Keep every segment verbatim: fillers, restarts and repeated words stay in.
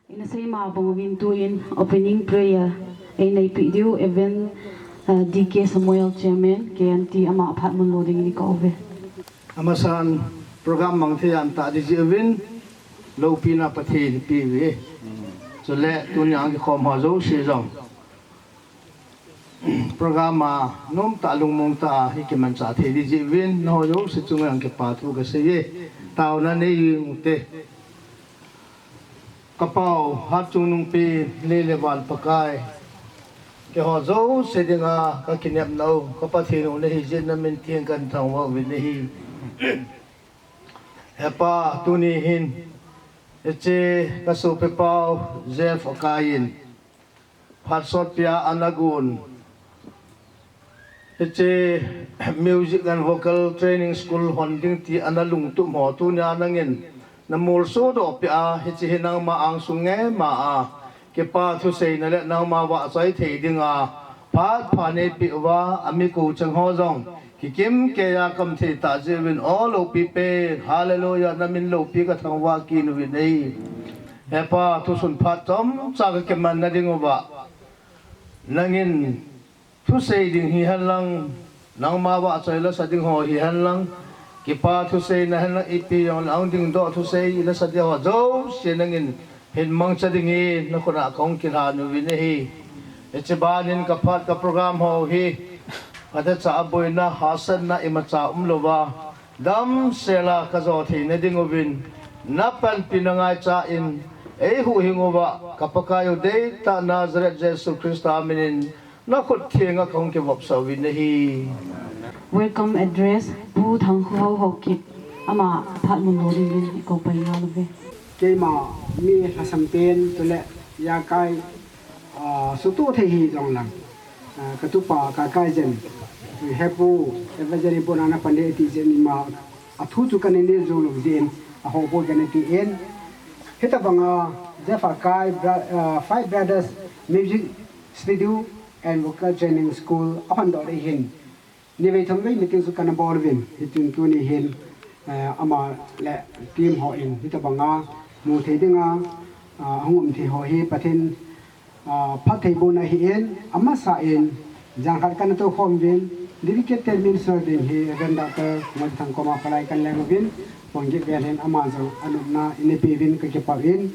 Ina seima bang uvin tuin opening prayer eina neipeh diu Evan, uh, D K Samuel Chairman K N T ama phat mun lo dingin ika uve. Amasan program mang thei an ta di ji uvin loupina Pathen ipi uve. Chule tunia kikhom ho jouse jong program a nomtah lungmong tah a hi kimanchah thei di ji uvin, naho jouse chunga kipa thu kasei e. Taona nei uvin te. Ka Pau, hatchungnungpen, lei le van Pakai. Keiho jouse dinga ka kinepna u, ka Pathen u nahi jeh in na min thiang kathangvah uvin ahi. He Pa, tuni hin, hiche ka sopipa u Jeff Akai in phat sotpi a ana gon. Hiche music and vocal training school hon ding ti ana lungtup ho tunia nangin na molso doh peh a, hiche hi nangma angsung ngeima a kipa thuseina le nangma vahchoi thei dinga phat pha neipeh uva, ami kochang ho jong kikim keiya kaum thei tah jeh uvin, o loupi pen, hallelujah, na min loupi kathangvah kit uvin ahi. He Pa, thusun phat chomcha ka kimanna ding uva nangin thusei ding hihen lang, nangma vahchoi lasa ding ho hihen lang, kipa thuseina hen lang, ipi jong lang dingdoh thusei lasa ding ho jouse nangin hin mangcha dingin na khut a kahung kilhan uvin ahi. Hiche ban in ka phat ka program ho hi phatecha a boina, hahsatna imacha umlouva, damsel a ka jo theina ding uvin, na panpina ngaicha in eihuhhing uva, ka Pakai u deitah Nazareth Jesu Christa min in na khut thenga kahung kivopsah uvin ahi. Welcome address, Pu Thangkhohao Haokip, ama phat mun lo dingin ika pai ngal uve. Keima mi lhasam pen, chule jakai, ah, sutoh thei hijong lang, ah, ka tupa Kakai Jen, Hepu, Evangelist Bona na pan ding ati jeh in ima athu chu kana nel jou lou jeh in, aho bou kana ti in. Hitabanga Jeff Akai Bra-, ah, Five Brothers Music Studio and Vocal Training School ahon doh ding hin, ni vei thum vei meeting chu kana bol uvin, hitin tuni hin, eh, ama le team hon hitabanga mu thei dinga, ah, ahung um thei ho hi Pathen, ah, phattheibohna ahin, amasa in, jan khat kana toukhom uvin, dedicated minister ding hi Reverend Doctor Ngolthang koma phalai kana leng uvin, pon get vel hin ama jong anopna eina pe uvin ka kipah uvin.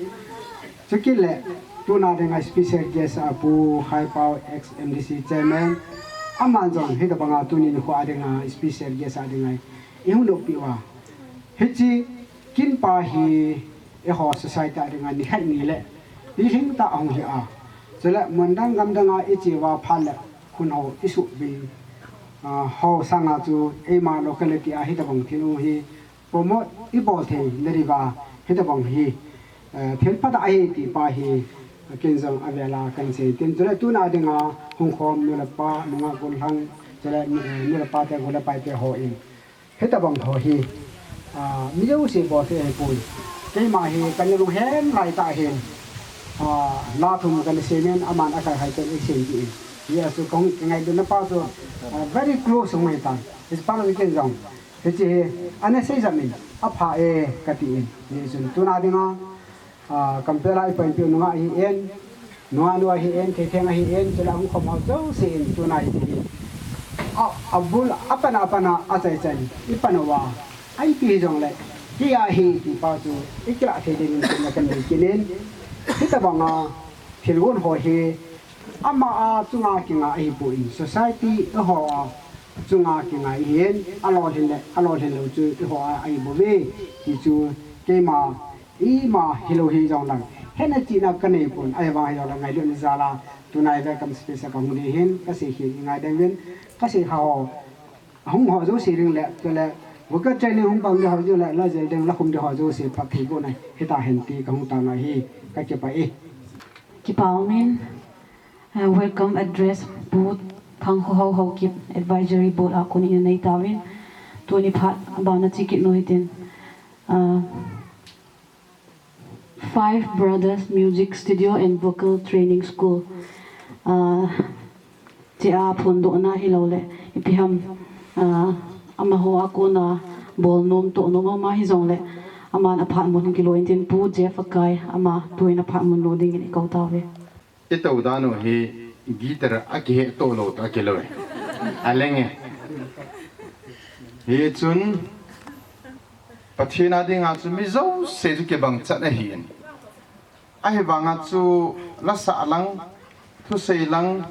Chukit le, tuna dinga special guest a Pu Haipao, ex M D C chairman, aman jong hitabanga tuni nikho a dinga special guest a dinga eihung loupi uva, hiche kin pa hi eiho society a dinga nikhat ni le pilhing tah ahung hi a, chule mun dang gam danga iche uva phat le khun ho isuh uvin, ah, ho sanga chu eima locality a hitabang thil u hi promote ibol theina diuva hitabang hi, eh, thil phatah ahi ti pa hi, eh, ken jong avel a kana sei tin, chule tuna dinga hung khom nu le pa, nungah gollhang, chule, eh, nu le pa te, gollhang pai te hon hitabang ho hi, ah, mi jouse bol thei ahipoi. Keima hi kana lunghem lai tah hin, ah, la thum kana sem in, aman akhai khai ten eihin sem in. Hijeh a chu kahung kingaidam na pa chu, ah, very close hung hitan. Hiche pa le ken jong hiche hi ana sei jam in, apha e kati in. Hijeh chun tuna dinga, ah, Kampel a ipanpi u nungah ahin, nungah nu ahin, Theitheng ahin, chule ahung khom ho jouse in tuna hiche hi, a, abul, apan a, apan a, achaichan ipan uva, ipi hijongle, kei a hi ti pa chu ikilah thei dingin tumna kanei kit in. Hitabanga thilgon ho hi ama a chunga kingai ahipoi, society eiho a chunga kingai ahin, alolhin le, alolhin lou chu eiho a ahibouve ti chu keima ima hilou hijong lang, hetna chihna kanei pon, ahivang hijongle ngailutna jal a tunai welcome speech a kahung ding hin kasei hin, ingaidam uvin, kasei kha ho, ahung ho jouse ding le, chule vocal training hung bang ding ho jouse le, la jel ding, la khum ding ho jouse phattheibohna hita hen ti kahung taona ahi, ka kipah e. Kipah umin, eh, welcome address Pu Thangkhohao Haokip Advisory Board a konin nei tauvin, tuni phat abana che kit u hitin, ah, Five Brothers Music Studio and Vocal Training School, ah, tia phondohna hilou le, ipi ham, ah, amaho a kona bol nom toh nom ama hijongle, Aman aphat mun kilou intin Pu Jeff Akai, ama tuin aphat mun lo dingin ikou tauve. Itou dan u hi guitar akihe toh lou toh akilou e. Aleng e. Hichun Pathen a dinga chu mi jouse chu kibang chat ahin. Ahivanga chu lasah lang, thusei lang,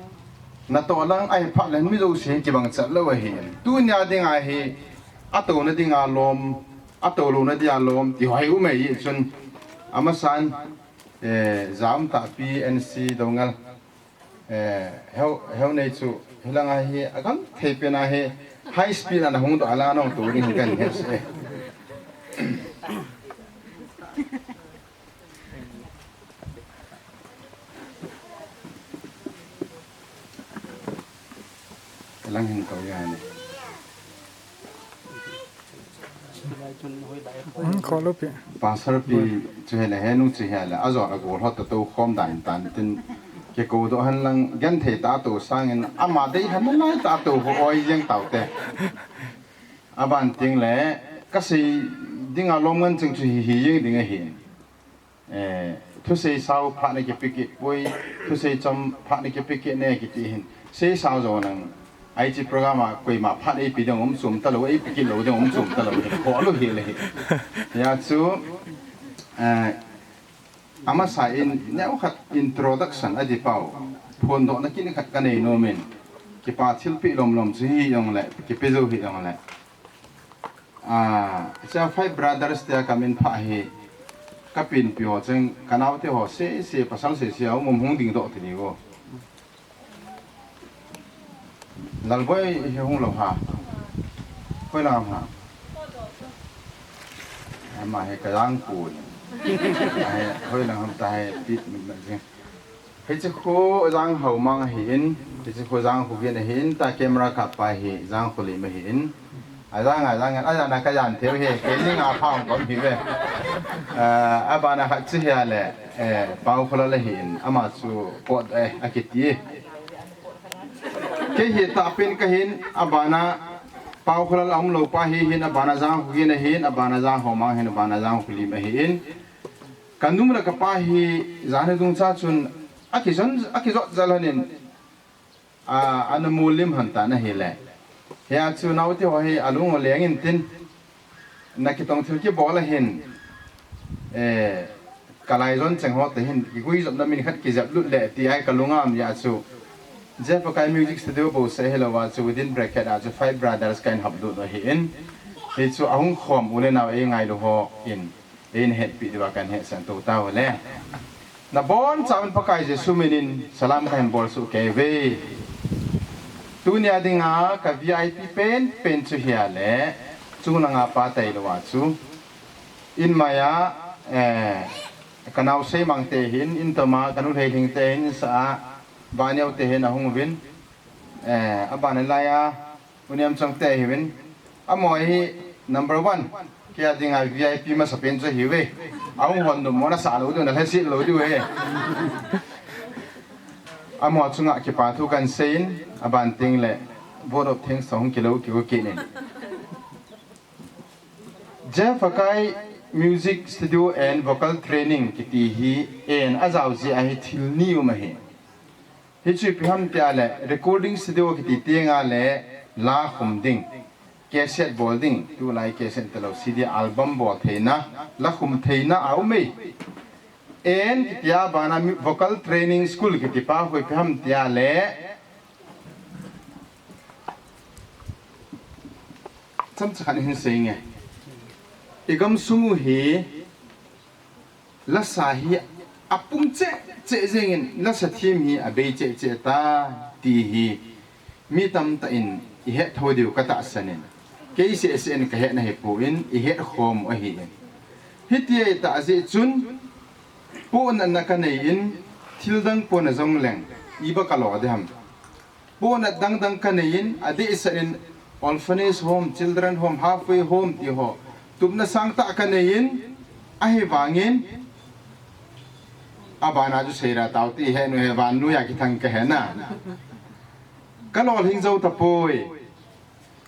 natoh lang, ahiphat le mi jouse kibang chat lou ahin. Tunia dinga hi, atouna dinga lom, atoulouna dinga lom, ti ho hi um e hichun. Amasan, eh, jam tahpi N C Doungel, eh, heu, heu nei chu, hilanga hi, agam thei pen a hi, high speed a nahung doh a la nong tou ding hi kahin he se. Lang hin tou ya ni. Hmm, kholo pi. Pastor pi chu hele he nu chu hele. Ajo a gol hot tou khom dan tan tin. Kikou doh hen lang genthei tah tou sangin ama dei hen lai tah tou ho oi jeng taute. Aban ting le kasei dinga lom ngen ching chu hi, hi jeng ding ahi. Eh, thusei sao phat na kipe kit poi, thusei chom phat na kipe kit ne kiti hin. Sei sao jo nang, hiche program a koima phat eipe ding um chom talou, eipe kit lou ding um chom talou hin. Kholo hi le hi. Hijeh chun, eh, amasa in neokhat introduction adi pau. Phondohna kit khat kanei nom in. Kipa thilpeh lom lom chu hi jong le, kipe jou hi jong le. Ah, cha five brothers te a kamin pha hi, kapinpi ho cheng, kanaote ho sese, pasal sese, aum um hung ding doh ti diu. Lalboi hi hung lou ha. Hoi lang ha. Ama hi ka jang pu ni. Ai, hoi lang ham ta hai pit min na jing. Hiche khu Jang Haomang ahin, hiche khu Jang Hugin ahin, ta camera kap pa hi Jang Khulim ahin. A jang, a jang, a jang na ka jan theu hi, kei ni nga phang kom hi ve. Eh, abana khat chu hi a le, eh, Pau Khulal ahin, ama chu pot, eh, akiti. Kei hi tahpen kahin, abana Pau Khulal aum lou pa hi hin, abana Jang Hugin ahin, abana Jang Haomang ahin, abana Jang Khulim ahin. Ka nu le ka pa hi jan hi dungcha chun akijot, akijot jal hanin, a, ana mulim han tan ahile. Hia chu naote ho hi alung u leng intin, na kitong thil kibol ahin, eh, ka laijon cheng ho te hin, kigui jopna min khat kijep lut le ti ahi ka lungam jeh a chu. Jeff Akai Music Studio bouseh hilou a chu within bracket a chu Five Brothers kahin hap lut u ahin. Hichu ahung khom u le nao eingailu hon. Eihin hetpi diuva kahin hetsah tou tau le. Nabonchauvin Pakai Jesu minin salam kahin bol soh kei uve. Tunia dinga ka V I P penpen chu hi a le, chunglanga pa tailou a chu. In maiya, eh, ka nao Seimang te hin, in toma ka nu Hleihling te hin, sa a, Vaneo te hin ahung uvin, eh, abana laiya, U Niamchong te ahiuvin, amaho hi number one, kei a dinga V I P masapen chu ahiuve. Ahung hon nom mona sa lou diu, na lhaset lou diu ahi. Amaho chunga kipa thu kahin seiyin, aban teng le vote of thanks hung kilou kiu kit in. Jeff Akai Music Studio and Vocal Training kiti hi en ajao jeh a hi thil ni um ahi. Hichu ipi ham tia le, recording studio kiti tenga le, la khum ding, cassette bol ding, tulai cassette talou, C D album bol theina, la khum theina aum e. En kitia bana mi-, vocal training school kiti pa khu ipi ham tia le, chomcha khat hin seinge. I gamsung u hi, lasa hi apung cheh cheh jengin, lasa thim hi abei cheh cheh ta, ti hi mi tamtah in ihet thou diu katahsan in. Kei seh seh in kahet na hipon, ihet khom u ahi in. Hitia itah jeh chun, pohnatna kanei in, thil dang pona jongleng, iba kalo ding ham. Pohnat dang dang kanei in, adehset in orphanage home, children home, halfway home ti ho. Tupna sangtah kanei in, ahivangin, abana chu seira tau ti henu he vannoiya kithang kahe na. Kalolhing jou tapoi.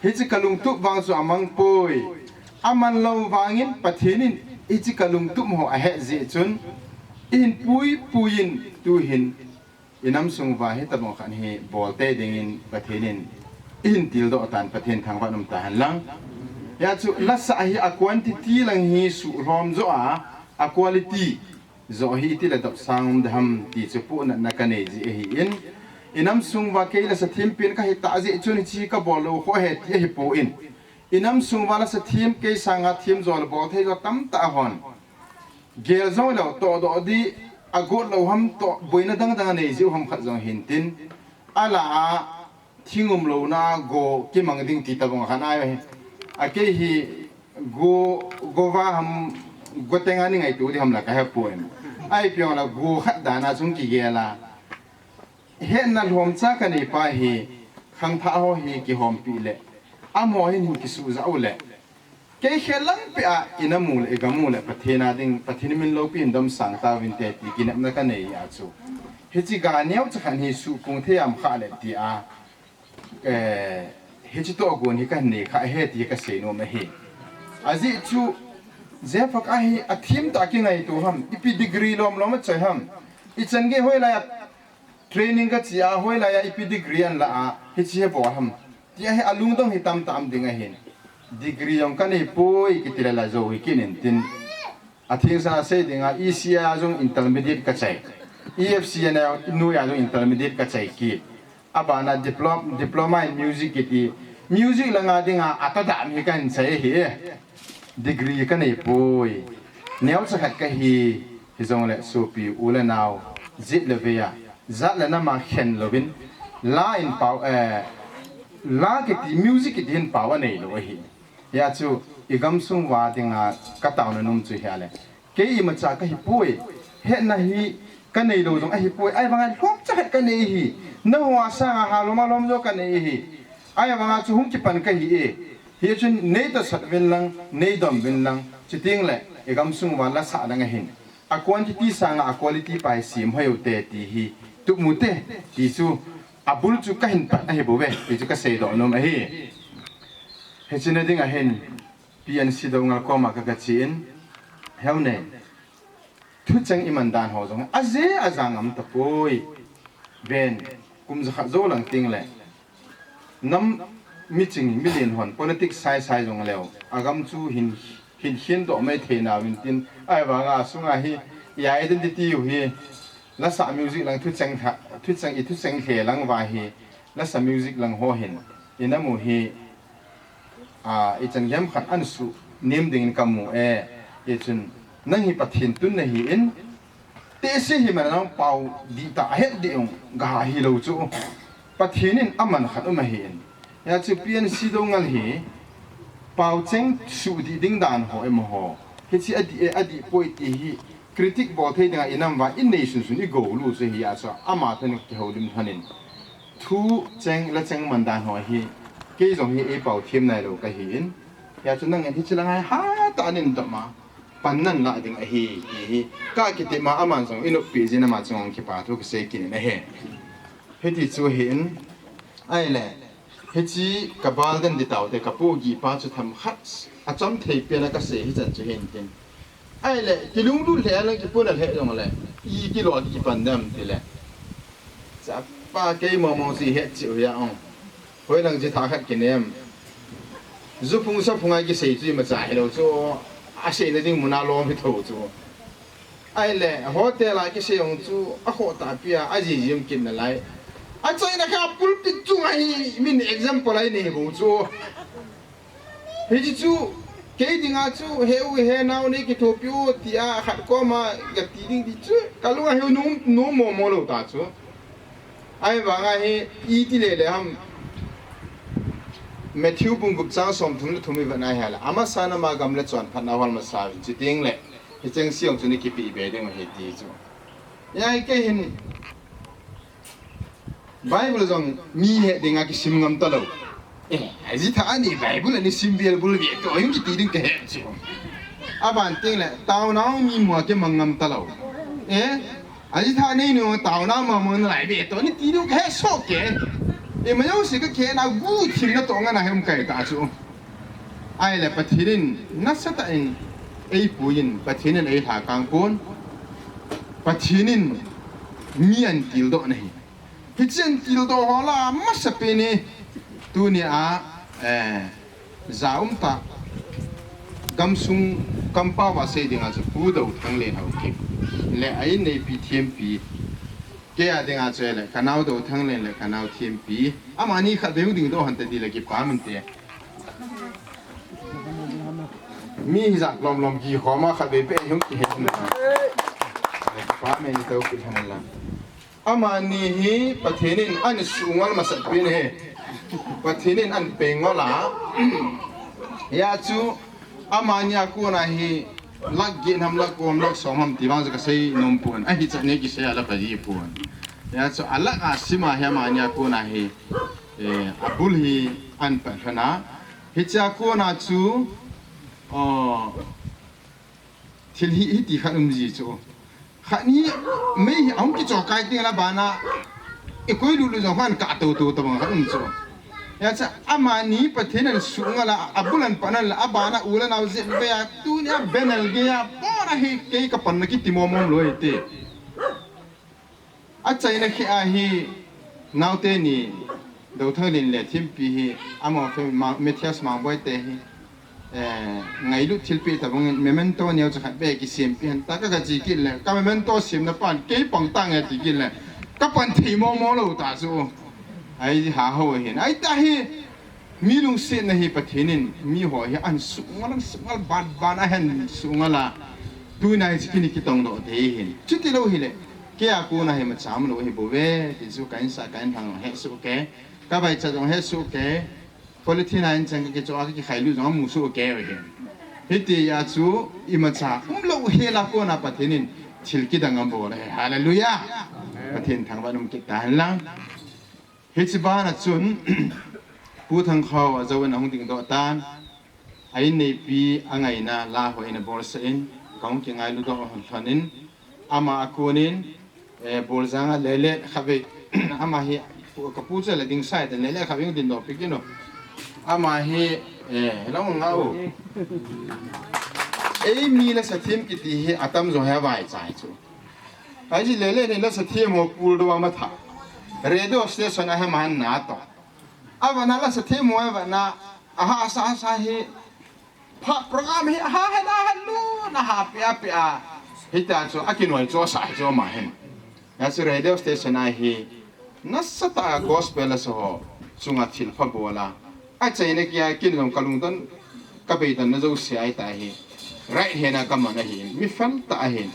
Hiche kalungtup vang chu amang poi. Aman lou vangin Pathen in Hiche kalungtup ho ahet jeh chun, ihin pui pui in tuhin, inam sung uva hitabang khat hi bolte dingin Pathen in ihin tildoh tan, Pathen thangvah in um tahen lang. Hia chu lasa hi a quantity lang hi suhlhom joh a, a quality joh hi itile dopsang um ding ham ti chu pohnatna kanei ji ahin, inam sung uva kei lasa thempen kahi tah jeh chun hiche kabol lou kho ahi ti ahipon, inam sung uva lasa them kei sanga them jo le bol thei jo tamtah hon gel jong lou toh doh di, agot lou ham toh boina dang dang anei jiu ham khat jong hintin, ala a thingum louna go kimang ding ti tabang khat ahi. A kei hi go, go va ham, go tenga ni ngaito di ham la kahepon. Ahi piong la go khat dana chung kigel a. Hetna lhomcha kanei pa hi, khangthah ho hi kihompi le, amaho hin hin kisuh jah u le, kei khe langpeh a inam u le, igam u le, Pathen a ding, Pathen min loupi in domsang tauvinte ti kinepna kanei a chu. Hiche ga neocha khat hi suhpung thei am kha le ti a, eh, hiche toh gon hi kahin nei kha ahi ti kasei nom ahi. Ajeh chu, Jeff a hi athem tah kingaito ham, ipi degree lom lom achoi ham, ichan gei hoilai a training kache a, hoilai a ipi degree anla a, hiche hi bol ham, ti ahi alungdong hi tamtah um ding ahin. Degree jong kanei poi kiti le la jou hi kit intin. Athengsa a sei dinga E C A a jong intermediate kachai. E F C N a noiya jong intermediate kachai kit. Abana diplom-, diploma in music kiti. Music langa dinga atadam hi kahin chai ahi. Degree kanei poi. Neocha khat kahi, hijongle sopi u le nao, jet le vei a, jat le nam a khen louvin, la in pao, eh, la kiti, music kiti hin pao anei lou ahi. Hia chu, igamsung uva dinga kataona nom chu hia le, kei imacha kahi poi, hetna hi kanei lou jong ahi poi, ahivanga lhomcha khat kanei ahi, nangho a sanga halom a lhom jo kanei ahi, ahivanga chu hung kipan kahi e, hichun nei tosot uvin lang, nei dom uvin lang, chuteng le, igamsung uva lasah dang ahin, a quantity sanga a quality pa hi sem hoi u te ti hi, tup mu te, ti chu, abul chu kahin pan ahi bouve, ti chu kasei doh nom ahi. Hiche na ding ahin, P N C Doungel koma ka, kache in, heu ne, thucheng iman dan ho jong, aje aja ngam tapoi. Ven, kum jakhat jou lang teng le, nam miching, milen hon, politics sai sai jong leu, agam chu hin, hin, hin doh mai thei nauvin tin, ahivanga asunga hi, i identity u hi, lasa music lang thucheng tha, thucheng i thucheng lhe lang uva hi, lasa music lang ho hin, inam u hi, a, ichan gei ham khat ansuh nem dingin kamu e, hichun, nang hi Pathen tun nahin, tehse hi man nang pao dihtah ahet ding u, ga hilou chu, Pathen in aman khat um ahin, hia chu P N C Doungel hi, pao cheng suh dih ding dan ho, emaho, hiche adih e, adih poi ti hi, critic bol thei dinga inam uva, inei sunsun igou lou chu hia chu, ama thanin kihoulim thanin. Thucheng, lacheng man dan ho hi, kei jong hi eipao them nailou kahin, hia chu nangin hiche langa hi hatah in dom a, pan nan lah ding ahi, ti hi, kakitep ma aman jong inoppi jin ama chunga kipathu kasei kit in ahi. Hiti chu ahin, ahile, hiche kabal den di taute, kapohgih pa chu themkhat, achom thei pen a kasei hichan chu hintin. Ahile, kilunglut lheh lang kipuna lheh jongle, i kilo a kipan dem tile, chapa kei momo chu ihet cheh u hia ong. Hoilang jitha khat kinem. Ju phung sa phunga kisei chu imacha hilou chu, aseina ding muna lom hithou chu. Ahile, hotel a kisei jong chu, akhoh tahpi a, ajijim kit nalai. Achaina kha pulpit chunga hi, min example a inei bou chu. Hiche chu, kei dinga chu, he u he nao nei kithopi u, tia khat koma, kati ding ti chu, kalunga hi nom, nom momo lou ta chu. Ahivanga hi, iti lele ham, Matthew bung gup chang somthum le thum ivet na hile, amasan ama gam le chonphatna hol masa uvin, chuteng le, hicheng se jong chu nei kipe be ding ahi ti chu. Hia hi kei hin, Bible jong mi het dinga kisim ngam talou. Eh, ajitha a nei Bible anei sim vel bul ve to, hung kiti ding kahet chu. Aban teng le, taonau mi mo kimang ngam talou. Eh, ajitha a nei nu taonau mama nalai ve to, nei ti ding kahet soh kei. Ima jouse kakhen a guhthim natoh ngan a hi um kahi ta chu. Ahile Pathen in nasatah in Ei puiyin, Pathen in ei lhakang pon, Pathen in mi ahin tildoh na ahi. Hiche ahin tildoh ho lah a masapen hi tunia, eh, ja umtah gamsung kampao a sei dinga chu Pu Dothanglen Haokip le a inneipi Thempi, kei a dinga chu le kanao Dothanglen le kanao Thempi, amani khatvei hung dingdoh hon te ti le kipah inte. Mi hijat lomlom kikhom a khatvei beh hung kihe hon na. Kipah men, tou kit hen lang. Amani hi Pathen in ahin suhngol masapen ahi. Pathen in ahin peingol a. Hia chu amani a kona hi lakh get ham, lakh ko ham, lakh som ham ti vang chu kasei nom pon. Ahi chan nei kisei a la padi pon. Hia chu a lakh a sim a hi amani a kona hi, eh, abul hi ahin pan lhon a. Hiche a kona chu, oh, thil hi, hiti khat um ji chu. Khat ni mei hi ahung kichokai teng le abana i koi lulu jong khan ka to to tabang khat um chu. Hia chu amani Pathen in ahin suhngol a, abul ahin pan a, abana u le nao jep ve a, tunia banner gei a pona hi kei ka panna kiti mong mong lou hite. Achaina kheh a hi naote ni Dothanglen le Thempi hi, amaho family, Ma-, Mathias Mangboi te hi, eh, ngailut thilpeh tabang in memento neo cha khat beh kisempeh hen ta ka, kache kit le, ka memento semna pan kei pang tange ti kit le, ka pan thei mong mong lou ta chu. Ahi ha ho hin. Ahi ta hi, mi lungsetna hi Pathen in miho hi ahin suhngol, ahin suhngol, ban ban a ahin suhngol a. Tunia hiche kin hi kitongdoh thei hin. Chuti lou hile, kei a kona hi imacha um lou hi bou ve, ti chu ka insah ka inlhang jong he soh kei, ka vaicha jong he soh kei, polythene a in chang ka kichoh a ka kikhailut jong amu soh kei u hin. Hiti a chu imacha um lou hel a kona Pathen in thil kidang abol ahi. Hallelujah. Pathen thangvah in um kit ta hen lang. Hiche bana chun, Pu Thangkhao ajou in ahung dingdoh tan, a inneipi angaina la ho in abolsah in, kahung kingailudoh lhon in, ama a konin, eh, Boljang a Lele khatvei, ama hi, pu, ka pu chu le ding sai te, Lele khatvei hung dingdoh pi kit o. Ama hi, eh, hello nga u. Eimi lasa them kiti hi atam jo he vai chai chu. Ahi Lele ni lasa them ho pul do ama tha. Radio station a he man na to. Avana lasa them ho avana. Aha, sa, sa hi. Pha program hi, aha, he na, he lu, na ha, pia, pia. Hita chu, akinoi chu, sa, chu, ma, hen. Ya chu radio station a hi. Nasatah a gospel lasa ho. Chunga thilpha bol a. Achaina kia kin jong kalungdon, kabeidan na jouse ahi ta hi. Right hand a kaman ahi. Mi fel tah ahi.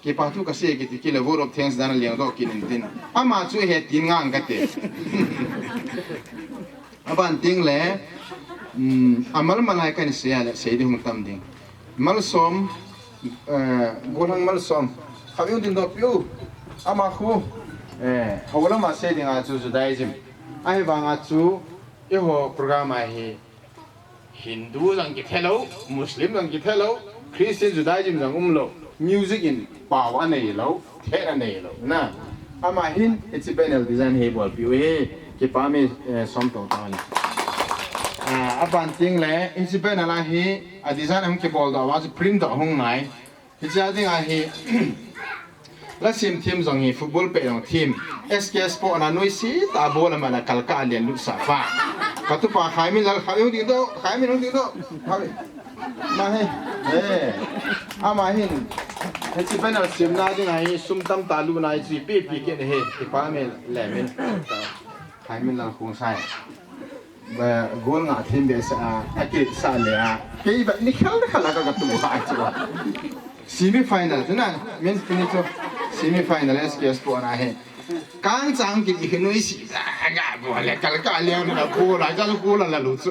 Kipa thu kasei kiti kile vote of thanks dan a lengdoh kit intin. Ama chu he tin ngang kate. Aban ting le, um, amal malai kan sei a le, sei ding hung tam ding. Malsom, eh, Golhang Malsom. Khatvei hung dingdoh piu. Ama khu, eh, hou lama sei ding a chu Judaism. Ahivang a chu, eiho program a hi Hindu jong kithe lou, Muslim jong kithe lou, Christian Judaism jong um lou, music in pao anei lou, thet anei lou, na. Ama hin, hiche banner design hi bolpiu hi, kipa me, eh, som tong tong ni. Ah, aban ting le, hiche banner la hi, a design hung kibol doh, a chu print doh hung ngai. Hiche a ding a hi, la sim them jong hi football pet jong them. S K Sport na noise tah a bol a man a kalkah a len lut sa pa. Ka tupa Khaiminlal, Khai hung dingdoh, Khaimin hung dingdoh. Khai. Ma he. Eh. Ama hin. Hiche banner semna ding a hi sum tamtah lutna hi chu ipi ipi kit ahi. Kipa me le min. Khaiminlal Khongsai. Ba, goal nga them be sa, a, akisah le a. Kei ba ni khel khel a ka, ka tu ha chu. Semi final chu na, men's finish chu. Semi final S K Sport na he. Kang chang kiti hi noise, a, ga bol le kalkah le na bol a, jal goal la lu chu.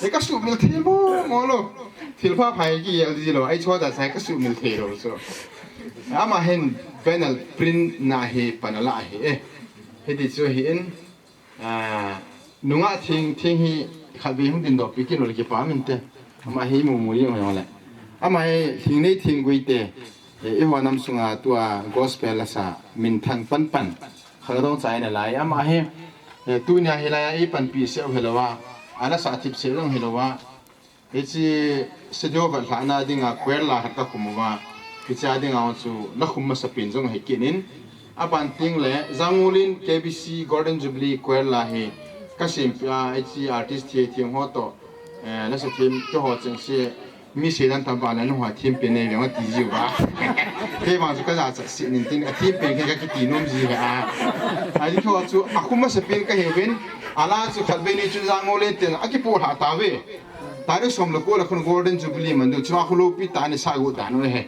E ka sumil thei mo, mo lou. Thilpha phai kihil ji lou, ahi chu ta sai ka sumil thei lou chu. Ama hin banner print na hi pan ala hi e. Hiti chu hi in. Ah, nungah theng, theng hi khatvei hung dingdoh pi kit lou le kipa min te. Ama hi mumu jeng jong le. Ama hi thingnei thinggui te. Eh, eiho nam sunga tua gospel lasa minthang pan pan. Khangdong chai nalai. Ama hi, eh, tunia hilai a eipanpi seh u hilou a. Alasa thip seh u jong hilou a. Hiche studio vet lhahna dinga choir la khat ka khum uva, hiche a dinga chu la khum masapen jong ahi kit in, aban tengle Jangul in K B C Golden Jubilee choir la hi ka sempeh a, hiche artist thei thei ho toh, eh, la sa them keiho chengse mi seidan tam ba le nangho thempen nei veng ati jiuva. Kei vang chu ka jachat sih in tin, athempen kei ka kiti nom ji ahi a. Ajeh chu akhum masapen kahiuvin, ala chu khatvei ni chun Jangul in ten akipoh lhah tauve. Tarik som le ko le khun Golden Jubilee man diu, chua khu loupi tah in sa got dan u ahi.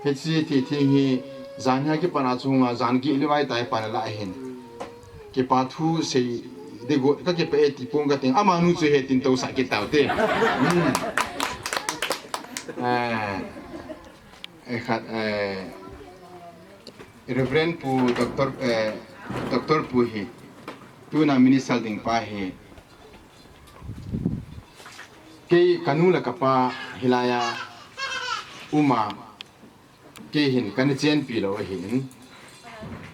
Hiche thil thil hi jan hi akipan a chu hunga jan gih le vai tah a pan la ahin. Kipa thu sei ding got ka kipah e ti pong ka ting, amanu chu he tin tousah kit taute. Hmm. Eh, eh, khat, eh, Reverend Pu, Doctor, eh, Doctor Pu hi, tuna minister ding pa hi. Kei kanu le kapa hilai a um a, kei hin kana chenpi lou ahin.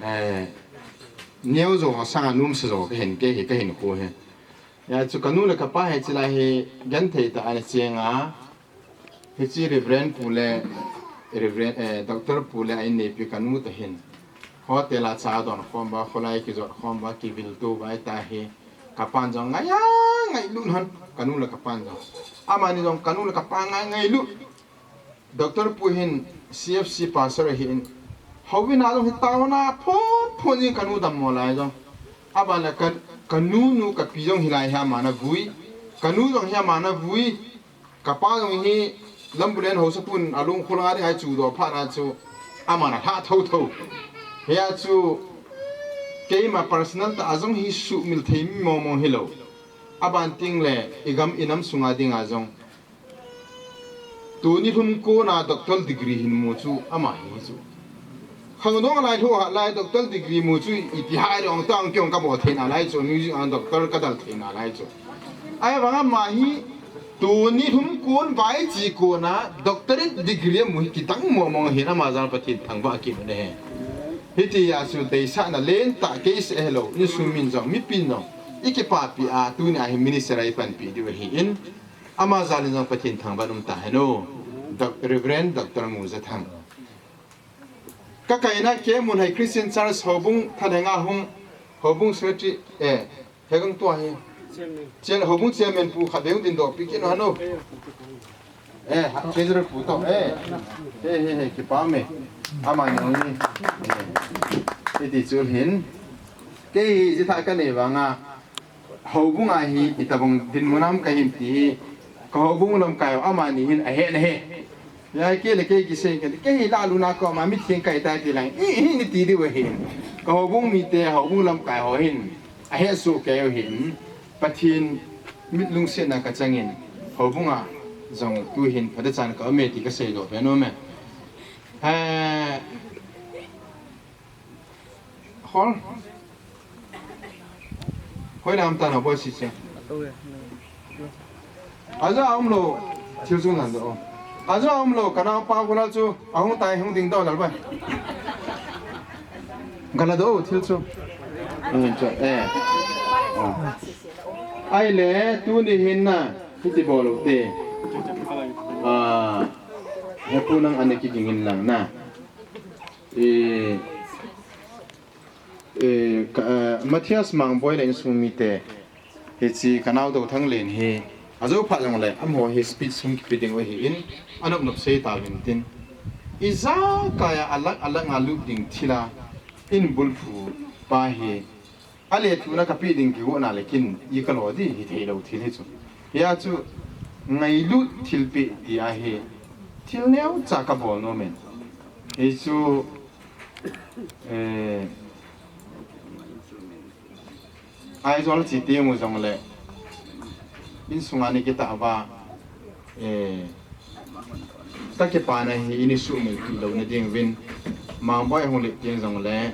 Eh, neo jo ho sanga nomsa jo kahin, kei hi kahinkho hi. Hijeh chun kanu le kapa hi chulai hi genthei tah a ana cheng a. Hiche Reverend Pu le, Reverend, eh, Doctor Pu le a inneipi kanu toh hin hotel a cha don khom uva, kholai kijot khom uva, kivil to uva ahitah hi. Kapan jong ngai a, ngailut hon, kanu le kapan jong. Amani jong kanu le kapa ngai ngailut. Doctor Pu hin C F C pastor ahin. Houin a jong hi taona phon phon jing kanu dammo lai jong. Aban le ka, kanu nu kapi jong hilai hi ama ana vui. Kanu jong hi ama ana vui. Kapa jong hi Lambulen Haosapun alung khul nga ding ahi chu doh phat na chu aman alhah thotho. Hia chu keima personal tah a jong hi sumil thei mi mong mong hilou. Aban tengle igam inam sunga dinga jong tuni lhum kona doctor degree hin mu chu ama hi chu. Khangdong lai lhu ha lai doctor degree mu chu ipi hai rong tang kiong kabol theina lai chu, music a doctor kadal theina lai chu. Ahivang ama hi tuni lhum kon vai chi kona doctorate degree amu hi kidang mong mong ahin, ama jal Pathen thangvah kit u ahi. Hiti a chu deisahna lentah keiseh helou, insung min jong, mipin jong, ikipapi a, tuni a hi minister a ipanpi diu ahin, ama jal in jong Pathen thangvah um tahen o. Doc-, Reverend Doctor Muzathang. Ka kaina K. Munhai Christian Church Houbung thahenga hung, Houbung Secretary, eh, hegang tua hi. Chair-, Houbung Chairman pu khatvei hung dindoh pi kit u hano. Eh, ha, Treasurer pu toh, eh. He, he, he, kipah e. Amani hi. Eh. Hiti chun hin. Kei hi jitha kanei vanga. Houbung a hi itobang dinmun ham kahin ti hi, ka houbung lamkai ho amani hin ahe nahe. Hia kei le kei kisei kei, kei hi laluna koma mitheng kahi tai ti lang, i, i, niti diu ahin. Ka houbung mite, houbung lamkai ho hin ahe soh kei u ahin. Pathen mit lungsetna kachangin, houbung a jong tuhin phatechan ka um e ti kasei doh pen um e. Eh, Hol. Hoilam tana boi sise. Ajo a umlou. Thil chu ngan doh. Ajo a umlou, ka naopa Gulal chu ahung tai, hung ding doh lal bai. Gala doh thil chu. Hmm, chu, eh. Oh. Ahile, tuni hin na, hiti bol u te. Ah, hepu nang ana kiging in lang na. Eh, eh, ka, eh, Matthias Mangboi le insung mite, hiche ka nao Dothang Len hi, ajo phat jongle, amaho hi speech hung kipe ding u ahin, anop nop sei tauvin tin. Ijakai a alang, alang a lut ding thil a, in bulphu pa hi, ale tuna kapeh ding kigo na le kin, i kalo di hithei lou thil hi chu. Hia chu, ngailut thilpeh ti ahi, thil neocha kabol nom in. Hichu, eh, Aizawl chi teng u jongle, insunga ni kitah uva, eh, ka kipana hi ini sumil kit louna ding uvin, Mangboi hung len teng jongle,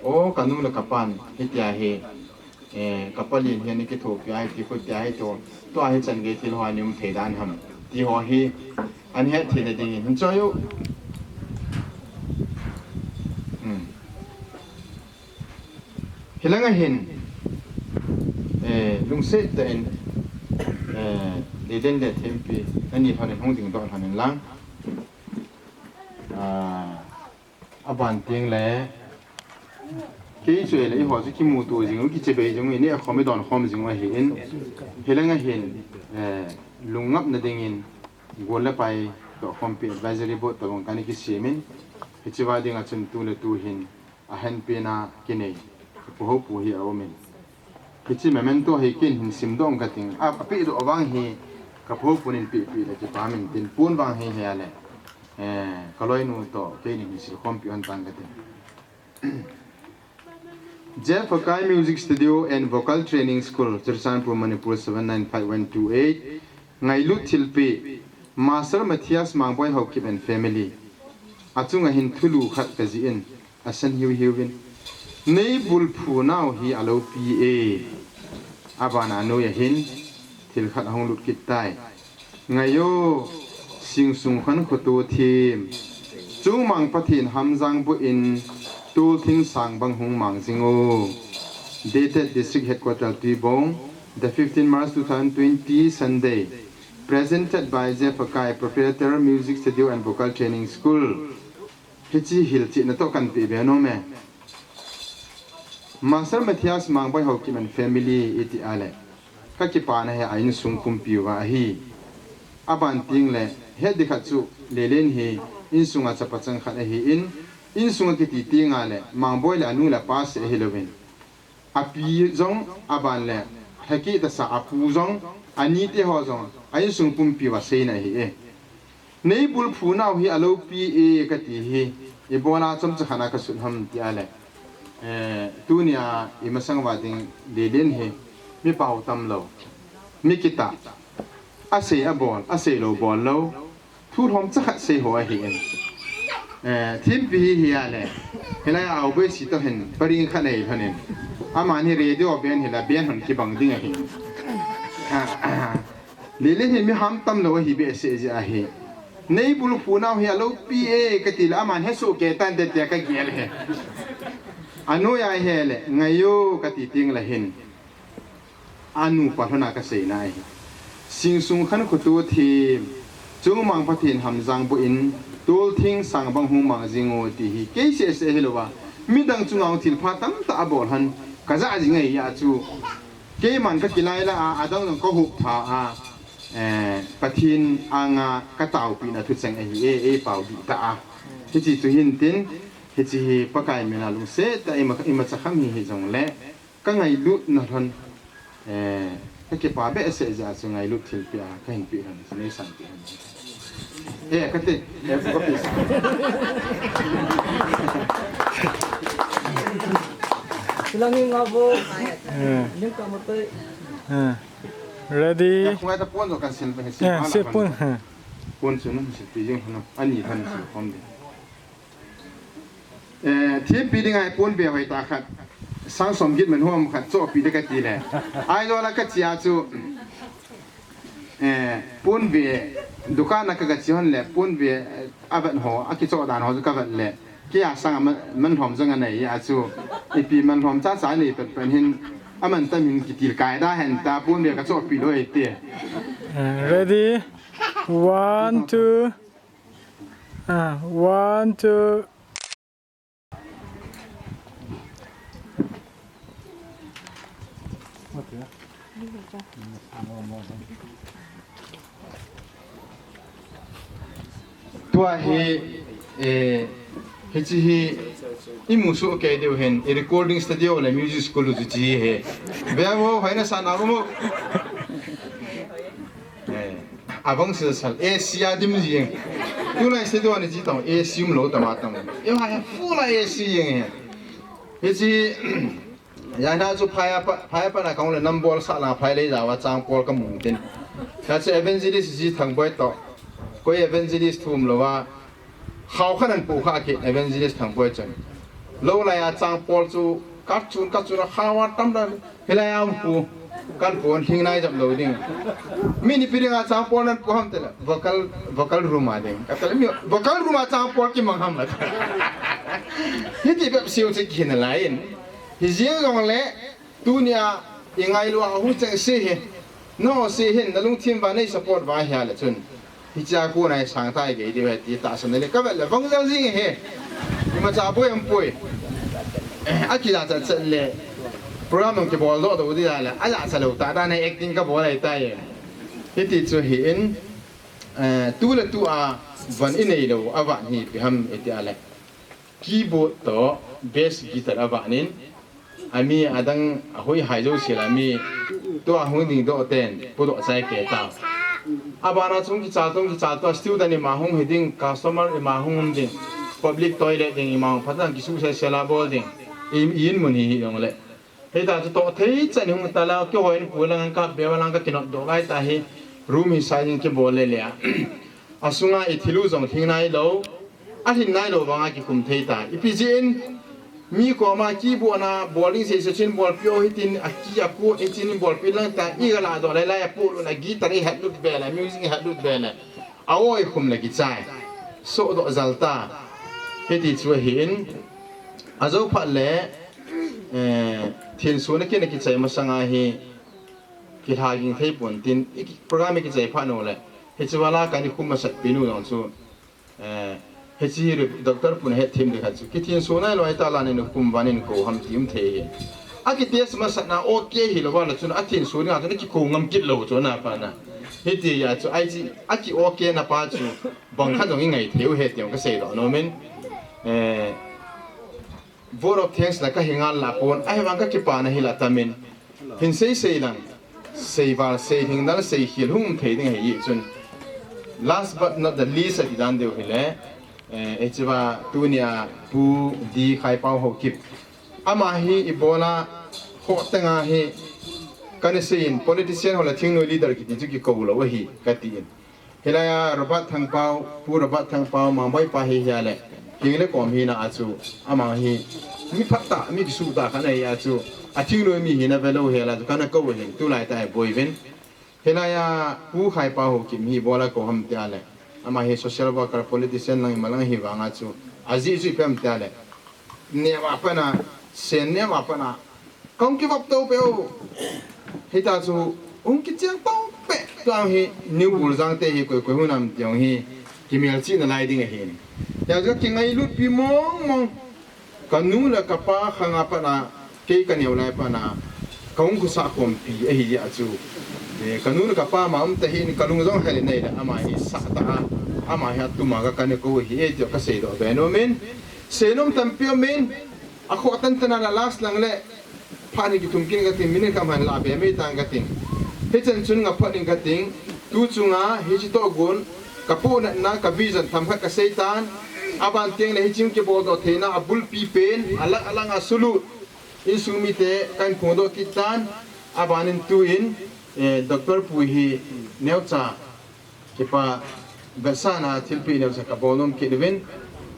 o, kanu le kapan, hitia hi, eh, kapa len hi ani kithopi ahi ti khu tia hi to, tua hi chan gei thil ho ani um thei dan ham. Ti ho hi, ani het theina dingin, hin choi u. Hmm. Hilanga hin, eh, lungset tah in, eh, Lelen le Thempi, nani lhon in hung dingdoh lhon in lang. Ah, aban teng le, kei chu le eiho chu kimuto jing u, kichibai jing u, ini a khom i don khom jing u ahin, hilanga hin, eh, lungngapna dingin, gol le pai doh khompi advisory board tobang kana kisemin, hiche va dinga chun tu le tu hin, ahenpina kinei, ka pu ho pu hi aumin. Hiche memento hi ken hin simdoh kating, a, apehdoh vang hi, ka pu ho pun in pehpeh le kipa min tin pun vang hi hia le, eh, ka loinu toh, keinin hin silkhompi hon tang kating. Jefferkai Music Studio and Vocal Training School, Churachandpur, Manipur, seven nine five one two eight. Ngailut thilpeh, Master Matthias Mangboi Haokip and family. Achunga hin thulu khat kajih in, asan hiuhiu vin. Nei bulphu nau hi aloupi e. Abana anoi ahin, thil khat ahung lut kit tai. Ngai o, sing sung khan khoto thim. Chungmang Pathen hamjang boh in, tol thing sang bang hung mang jing o. Dated District Headquarter Tuibong, the fifteen March two thousand twenty, Sunday. Presented by Jefferkai, Proprietor, Music Studio and Vocal Training School. Hiche hilchetna toh kan pehbe nom e. Master Matthias Mangboi Haokip and family iti a le, ka kipana hi a insung pumpi uva ahi. Aban teng le, het ding khat chu Lelen hi insunga chapa chang khat ahin, insunga kiti tenga le, Mangboi le anu le apa seh ahilouvin. Api jong, aban le, lhakeh tasa apu jong, anite ho jong, a insung pumpi uva seina ahi e. Nei bulphu nau hi aloupi e kati hi, ibola chomcha khat a kasut ham tia le. Eh, tunia imasang uva ding Lelen hi, mi pao tam lou, mi kitah, asei abol, asei lou bol lou, thu lhomcha khat sei ho ahin. Eh, Thempi hi hia le, hilai a Auboi si toh hin, paring khat nei lhonin. Aman hi radio ben hila, ben hon kibang ding ahi. Ah, ah. Lelen hi mi ham tam lou ahi behseh jeh ahi. Nei bulphu nau hi aloupi e kati le aman hesoh kei tante tia kagel e. Anoi a hi le, ngai o kati teng le hin. Anupa lhona kaseina ahi. Sing sung khan khoto thim. Chungmang Pathen hamjang boh in, tol thing sang bang hung mang jing o ti hi. Kei seh seh hilouva. Midang chunga thil pha tamtah abol hon. Kajah jing ahi a chu. Keiman kakilai la a, adang dang kahup pha a, eh, Pathen anga kataopina thucheng ahi e, eipao dih ta a. Hiche chu hin tin, hiche hi Pakai mina lungset tah a ima, imacha kham hi hijongle, kangailutna lhon, eh, kakipa behseh jeh a chu ngailut thilpeh a, kahin peh lhon, nei sang peh lhon. Eh, kati. Eh, kati. Silang hi nga bo. Eh. Ning ka mo tai. Eh. Ready? Ya, kung ata pon do kan sil, sil. Eh, pon. Eh. Pon su no, sil pi jing no. Ani kan sil pon de. Eh, Thempi dinga pon be hoi ta khat. Sang som git man hom khat cho pi de kati le. Ai lo la kati a chu. Eh, ponve, dukan a ka, kache hon le, ponve, eh, avet ho, akichoh dan ho chu kavet le, kei a sang a man, manlhom jong anei a chu, ipi manlhom chacha nei pet pet hin, aman tam hin kitil kai da hen ta, ponve kachoh pi lou e ti. Eh, ready? One, two. Ah, one, two. Tua hi, eh, hiche hi, imu soh kei diu hin, i recording studio le music school chu hiche hi. Ve vo, hoina sa na mo. Eh, avang sel sel, A C a dim jing. Tulai studio ni ji tong, A C um lou tama tong. Eva, full A C jing. Hiche, ya na chu phai a pa, phai a pa na kong le number sa la phai le ja wa chang pol kamu tin. Ka chu evangelist ji Thangboi toh. Koi evangelist thum lou va. Khao khan an pu kha ki evangelist Thangboi chun. Lou lai a chang pol chu ka chun ka chun a khao a tam dan hilai a um pu. Kan pu an thing nai jam lou ding. Mi ni pi ding a chang pol nan pu ham tela. Vocal, vocal room a ding. Ka tela mi vocal room a chang pol ki mang ham la. Hiti bep siu chi ki na lai in. Hi jing jong le Tunia, i ngailu a hung cheng se hi. No, si hin, nalungthim uva nei support uva ahile chun. Hichea kona hi sang tai gei diu ahi ti tahsan le kavet le vang jal jing ahi. Imacha boi aum poi. Akija chat chat le program jong kibol doh doh ding ahile, aja chalou tah dan a acting kabol ahitai. Hiti chu ahin, eh, tu le tu a van inei lou, avan hi ipi ham iti ahile, keyboard toh bass guitar avan in, ami adang ahoi hai jouse la mi tua hung ding doh ten, podoh chai kei ta. Abana chung kichal tung kichal tua student ima hung hi ding, customer ima hung um ding, public toilet ding ima hung phatah a kisuhsel sel a bol ding, i, i in mun hi hi jong le. Hita chu toh thei chan hung ta la, kihoi in pu lang ka be lang ka kinot doh lai ta hi, room hi sai ding kibol le le a. Asunga i thil u jong thing nai lou, alhin nai lou vanga kikhum thei ta. Ipi jeh in, mi koma keyboard na bol ding sei sei chun bolpi o hitin, a key a ku hitin bolpi lang ta, i ga la doh lai lai a pu na guitar i het lut be le, music i het lut be le. A o i khum le kichai. Soh doh jal ta. Hiti chu ahin, ajo phat le, eh, thinsun a kin a kichai masanga hi, kilha ging thei pon tin, i ki-, program i kichai phat u le. Hiche vala kani khum masat pi nu jong chu. Eh, hiche hi doctor pun het thim ding khat chu. Kithinsun nai lou ahi ta la nin kum van in kou ham ti um thei hi. A ki test masat na okay hi lou vala chun a thinsun nga chun a kikou ngam kit lou chu na pa na. Hiti a chu ai chi a ki okay na pa chu bang khat jong i ngai thei u he ti jong ka sei lou nom in. Eh, Vote of thanks la ka hi ngal la pon, ahivang ka kipana hi la tamin. Hin sei sei lang, sei val, sei hingnal, sei khel hung thei ding ahi chun. Last but not the least, ati dan deu hi le, eh, hiche va tunia Pu D Khaipau Haokip. Ama hi ibola, ho tenga hi, kana sei in, politician ho la thingnoi leader kiti chu kikou lou ahi, kati in. Hilai a Robert Thangpau, Pu Robert Thangpau, Mangboi pa hi hia le, hing le kom hina a chu, ama hi, mi phatah, mi kisuhtah khat ahi a chu, a thingnoi mi hina ve lou hel a chu, kana kou hin, tulai tah a boi uvin. Hilai a Pu Khaipau Haokip hi ibola kou ham tia le, ama hi social worker, politician lang ima lang hi vang a chu, ajeh chu ipi ham tia le, neo a pat na, sen neo a pat na, Kahung kivop to peh u. Hita chu, hung kicheng to peh. Tua hi, New Buljang te hi koi koi hung nam ti jong hi, kimelchih nalai ding ahin. Hia chu kingailut pi mong mong. Kanu le kapa khang a pat na, kei kaneo lai pat na, kahung khosah khompi ahi jeh a chu. Eh, kanu le kapa ma um ta hin, kalung jong hel in nei le, ama hi sah tah a, ama hi atum a ka kane kou hi, eh, ti jong ka seidoh be nom in. Seinom tampi um in, Akhoh tan tan a la last lang le, phat ni kithum kin kating, minute khat man la be mai tang kating. Hichan chun nga phat ding kating, tu chunga hiche toh gon, ka pohnatna, ka vision themkhat ka sei tan, aban teng le hiche kibol doh theina, abulpi pen, alang alang a sulu, insung mite, kahin phongdoh kit tan, aban in tu in, eh, Doctor Pu hi neocha, Kipa, vetsahna thilpeh neocha kabol nom kit uvin,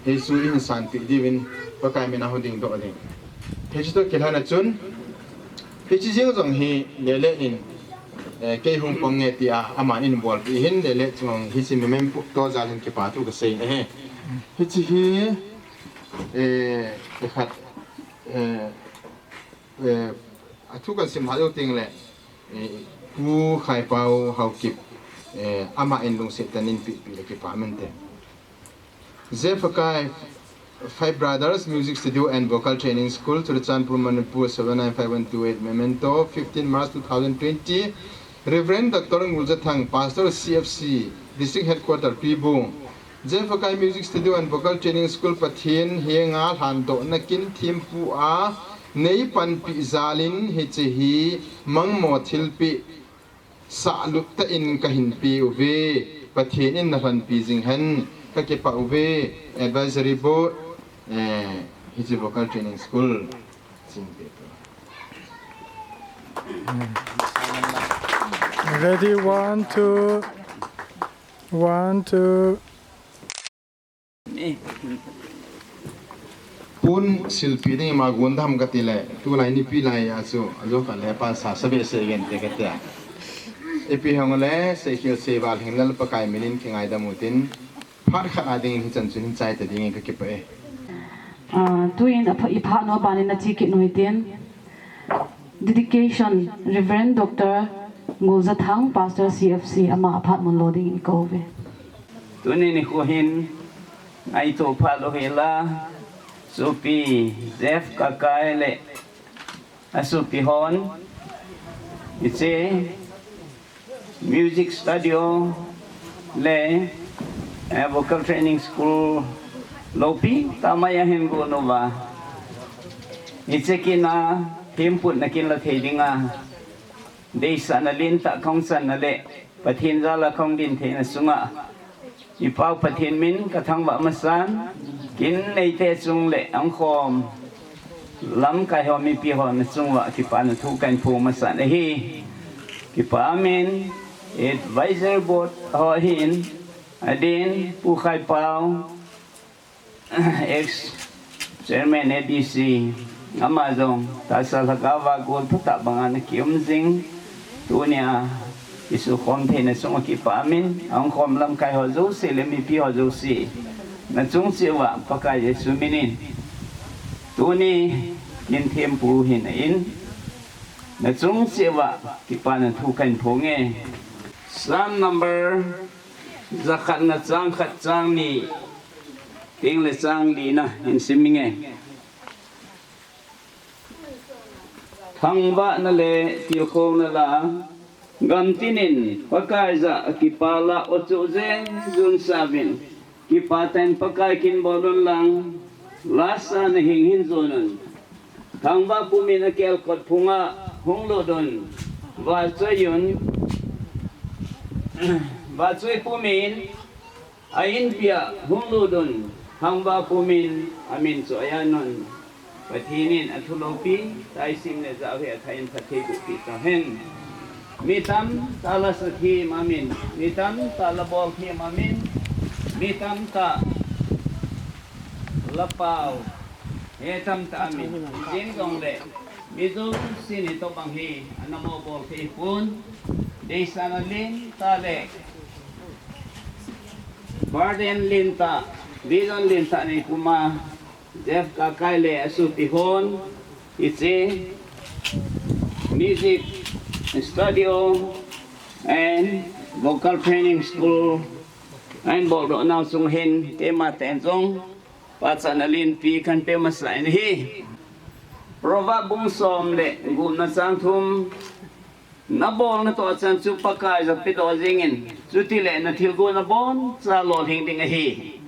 hichu ihin sanpeh diuvin, Pakai mina hung dingdoh ding. Hichu toh kilhon a chun, hiche jeng jong hi lele in, eh, kei hung pang nge tia, aman eibolpeh hin lele chun hiche memento jal hin kipa thu kasei ahi. Hiche hi, eh, khat, eh, eh, athu kasim lha jou teng le, Eh, Pu Khaipau Haokip, eh, aman lungset tah in pehpeh le kipa mente. J F K I Five Brothers Music Studio and Vocal Training School, Churachandpur, Manipur, seven nine five one two eight. Memento, fifteen March two thousand twenty, Reverend Doctor Ngulzathang, Pastor C F C, District Headquarter, Tuibong. J F K I Music Studio and Vocal Training School Pathen henga lhandohna kin thempu a nei panpeh jal in hiche hi mangmo thilpeh sahlut tah in kahin peh uve, Pathen in nalhonpi jing hen, kakipah uve. Advisory Board, eh, hiche Vocal Training School. Ready, one, two. One, two. Pon silpeh ding ima gon dam kati le, tulai nipi lai a chu, ajo khat le pa sa sa behseh gen te kati a. Ipi hung le, seikhel seival hingnal Pakai min in kingaidam utin, phat khat a ding hichan chun hin chai ta ding in kakipah e. Ah, tuin apha, ipha nom a ban in nache kit u hitin. Dedication, Reverend Doctor Ngulzathang, Pastor C F C, ama aphat mun lo ding in kou ve. Tuni nikho hin, ngaito phat lou hela, Sopi Jeff Kakai le, asopi hon, hiche, music studio le, eh, vocal training school lopi tah mai a hin gon uva, hiche kin a thempu na kin la thei dinga, deisahna lentah kahung channa le Pathen jal a kahung din theina chunga, i Pau Pathen min kathangvah masan, kin neite chung le ahung khom lamkai ho mipi ho na chung uva kipana thu kahin phong masan ahi. Kipa min, advisor board ho hin, adin Pu Khaipau, ex chairman A D C, ama jong tahsa lhagao a gol phatah banga ana kium jing. Tunia isukhom theina chunga kipa min, ahung khom lamkai ho jouse le mipi ho jouse na chung cheh uva Pakai Jesu minin tuni kin thempu hina in na chung cheh uva kipana thu kahin phong e. Psalm number jakhatna chang khat, chang ni, teng le chang lina hin sim inge. Thangvahna le tilkhouna la, gamtin in Pakai jah a kipa la ochoh jeng jun sauvin, kipa tah in Pakai kin bol un lang, lasa na hing hin jon un. Thangvah pumin a kelkot phunga hung lut un, vahchoi un, vahchoi pumin a inpia hung lut un, thangvah pumin amin chu ayan un. Pathen in athu lopi tah a isim le jah u hi athah in phatthei boh peh tahen. Mi tamtah la sa them amin, mi tamtah la bol them amin, mi tamtah la pao he tamtah amin. Jeng jongle mi jousen hitobang hi ana mo bol thei pon. Deisahna lentah le burden lentah, vision lentah nei puma, Jeff Kakai le asopi hon, hiche music studio and vocal training school ahin boldoh nau chung hin, keima tah in jong pachatna lenpi kahin pe masa in ahi. Proverb bung som le gupna chang thum, na bolna toh chan chu Pakai jah pedoh jingin, chutile na thilgon abonchan lolhing ding ahi.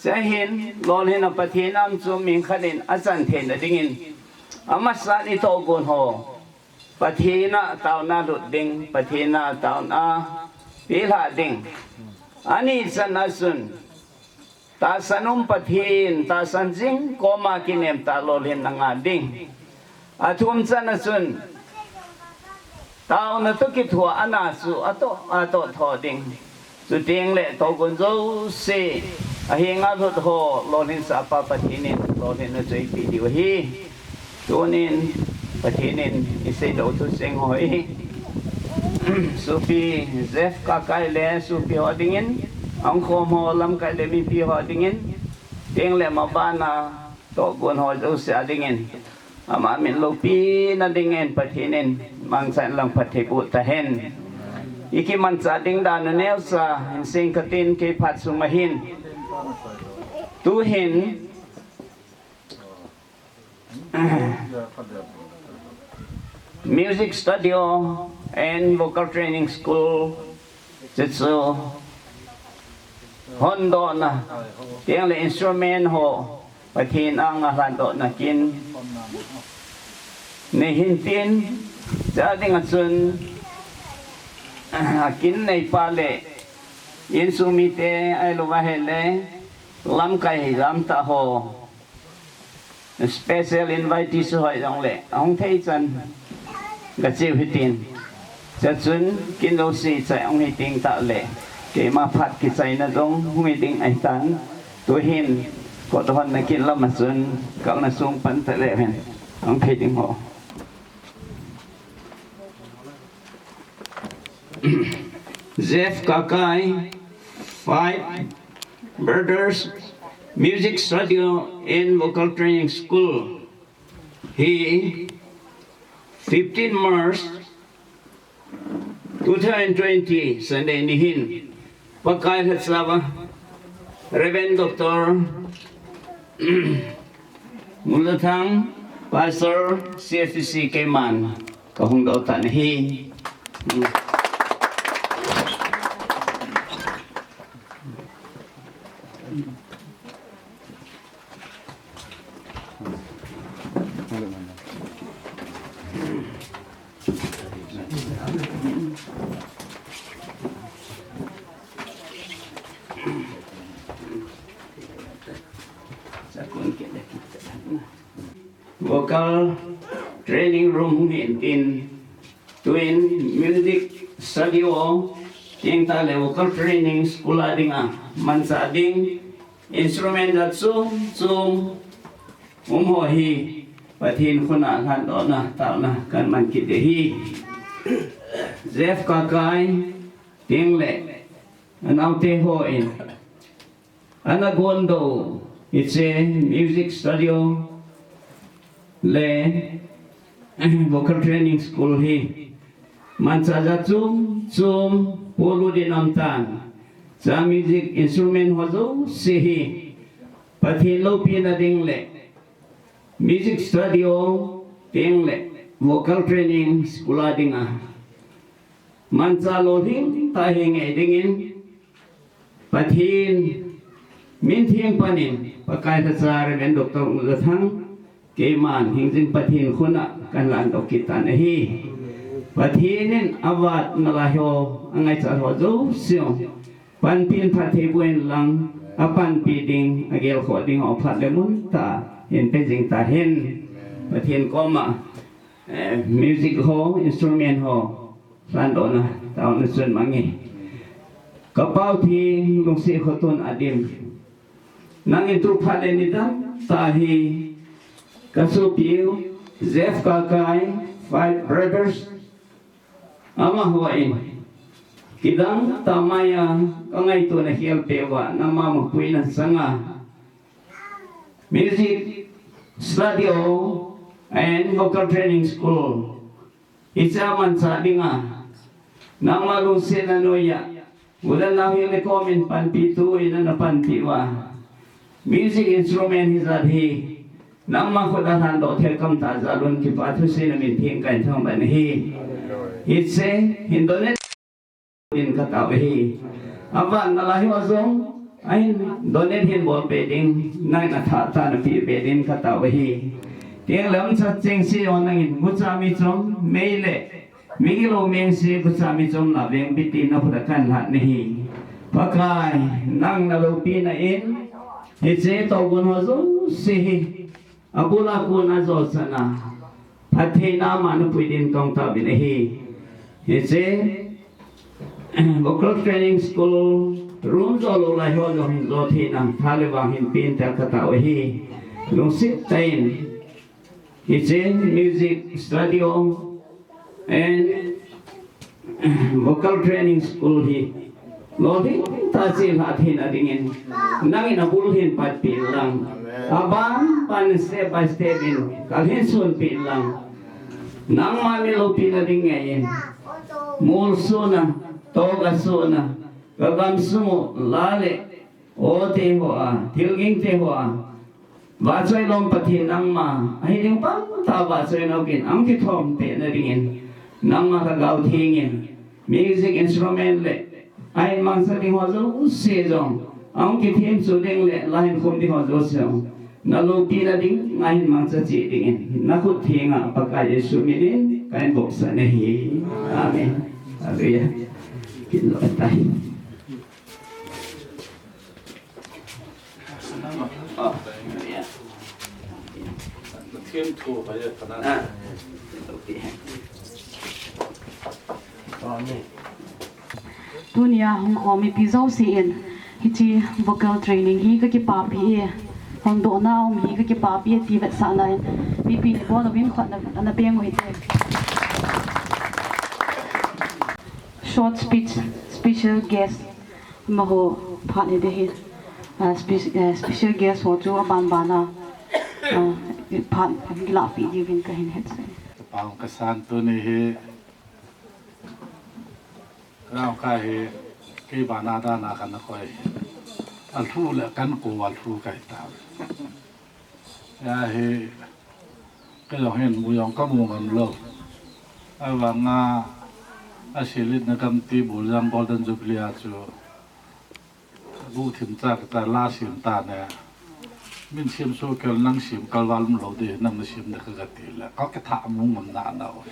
Hiche hin, lolhinna Pathen a um chu mi khat in achan theina dingin, amasan i tohgon ho Pathen a taona lut ding, Pathen a taona pilhah ding. Ani channa chun, tahsan um Pathen, tahsan jing koma kinem tah lolhinna ngah ding. Athum channa chun, taona toh kithoa ana chu atoh, atoh tho ding. Chuteng le tohgon jouse, ahenga lut ho lolhinsah pa Pathen in lolhinna chu eipeh diu ahi. Tunin Pathen in isei doh thucheng ho hi, Sopi Jeff Kakai le sopi ho dingin, ahung khom ho lamkai le mipi ho dingin, teng le mabana tohgon ho jouse a dingin, ama min loupina dingin Pathen in mangchan lang phatthei boh tahen. I kimanchah ding dan u neocha hin seiing katin, kei phat sung a hin, tuhin Music Studio and Vocal Training School, chuchu hondohna, teng le instrument ho Pathen anga lhatdohna kin nei hin tin, chua dinga chun, akin neipa le insung mite ahilou ahile, lamkai hijam tah ho, special invitees ho hijongle, ahung thei chan gacheu hitin. Chuchun kin jouse chai ahung hi teng tah le, keima phat kichaina jong hung hi ding ahitan. Tuhin kot honna kin lama chun kalna sung pan taleu hen, ahung thei ding ho. Jeff Kakai, Five Brothers Music Studio and Vocal Training School. Hi fifteen March two thousand twenty Sunday nihin Pakai lhacha uva Reverend Doctor Mulathang, Pastor, C F C C keiman kahung doh tan ahi. Vocal training room hung hin tin, tuin music studio, teng tale vocal training school a dinga manchah ding instrument a chom chom um ho hi Pathen khut a lhandohna, taona kaman kit ding ahi. Jeff Kakai, teng le anaote hon ana gondoh hiche music studio le vocal training school hi manchah jat chom chom polut in aum tan. Chua music instrument ho jouse hi Pathen loupina ding le music studio teng le vocal training school a dinga manchah lolhing tah hi ngei dingin Pathen min theng panin Pakai lhacha Reverend Doctor Mulathang keiman hingjing Pathen khut a kahin lhandoh kit tan ahi. Pathen in avat nalai ho, angaichat ho jouse panpin phatthei boh hen lang, apanpi ding, agelkhoh ding ho phat le mun tah in pe jing tahen. Pathen koma, eh, music ho, instrument ho lhandohna, taona chun mang e. Ka Pau Theng, lungset khotun a dim. Nangin tu phat le nidan tah hi ka sopiu Jeff Kakai, Five Brothers, amaho in kidang tah mai a ka ngaito na hial peh uva, nangma mapui na sanga music studio and vocal training school hiche a manchah dinga nangma lungsetna noiya u le nao hile komin panpi tu in ana panpi uva, music instrument hijat hi nangma khut a lhandoh thei kam tah jal un kipa thusei na min theng kahin thangvah in ahi. Hiche hin donate din katao ahi. Avat nalai ho jong ahin donate hin bol peh ding, nangin athah tah a napeh peh din katao ahi. Teng le umchan chengse ho nangin gucha michom, mei le migilou mengse gucha michom la veng biti na khut a kahin lhan ahi. Pakai, nang naloupina in hiche togon ho jouse hi abul a kon a jolsahna, phattheina ama napui din kahung taovin ahi. Hiche vocal training school room jo lou lai ho jong hin jo theina tha le vang hin pen tia katao ahi. Lungset tah in hiche music studio and vocal training school hi lolhing tah a chelhah theina dingin nangin abul hin patpeh in lang, aban ban step by step in kal hin sonpeh in lang, nangma min loupina ding ngeiyin, molsohna, togasona, ka gamsung u la le o te hoa, thilging te hoa vahchoi lom Pathen nangma ahi ding pang tah a vahchoi nau kin ahung kithom peh na dingin nangma Lhagao Theng in music instrument le ahin mangcha ding ho jouse jong, ahung kithemchu ding le la hin khum ding ho jouse jong naloupina dinga ahin mangcha cheh dingin nakhut thenga Pakai Jesu minin kahin bopsan ahi. Amen. Hallelujah. Kin lo tai. Tunia hung khom mipi jousen hiche vocal training hi kakipapi e, hongdohna um hi kakipapi e ti vetsahna in mipi ni bol uvin khut ana peng u hite. Short speech, special guest, amaho phat hiding ahi. Ah, spe-, eh, special guest ho chu aban ban a, ah, phat kilahpeh diuvin kahin hetsah e. Ka pang ka san tuni hi Rao ka hi, kei bana dana kana koi. A lhu le kan ko a lhu kai ta. Ya hi, kei jong hin mu jong ka mu ngam lou. Ahivanga, a silit na kam ti bu jang Golden Jubilee a chu. Bu thim cha ka ta la sim ta ne. Min sim so kel nang sim kal val um lou di, nang na sim na ka ga ti le. Ka ke tha mu ngam na na o.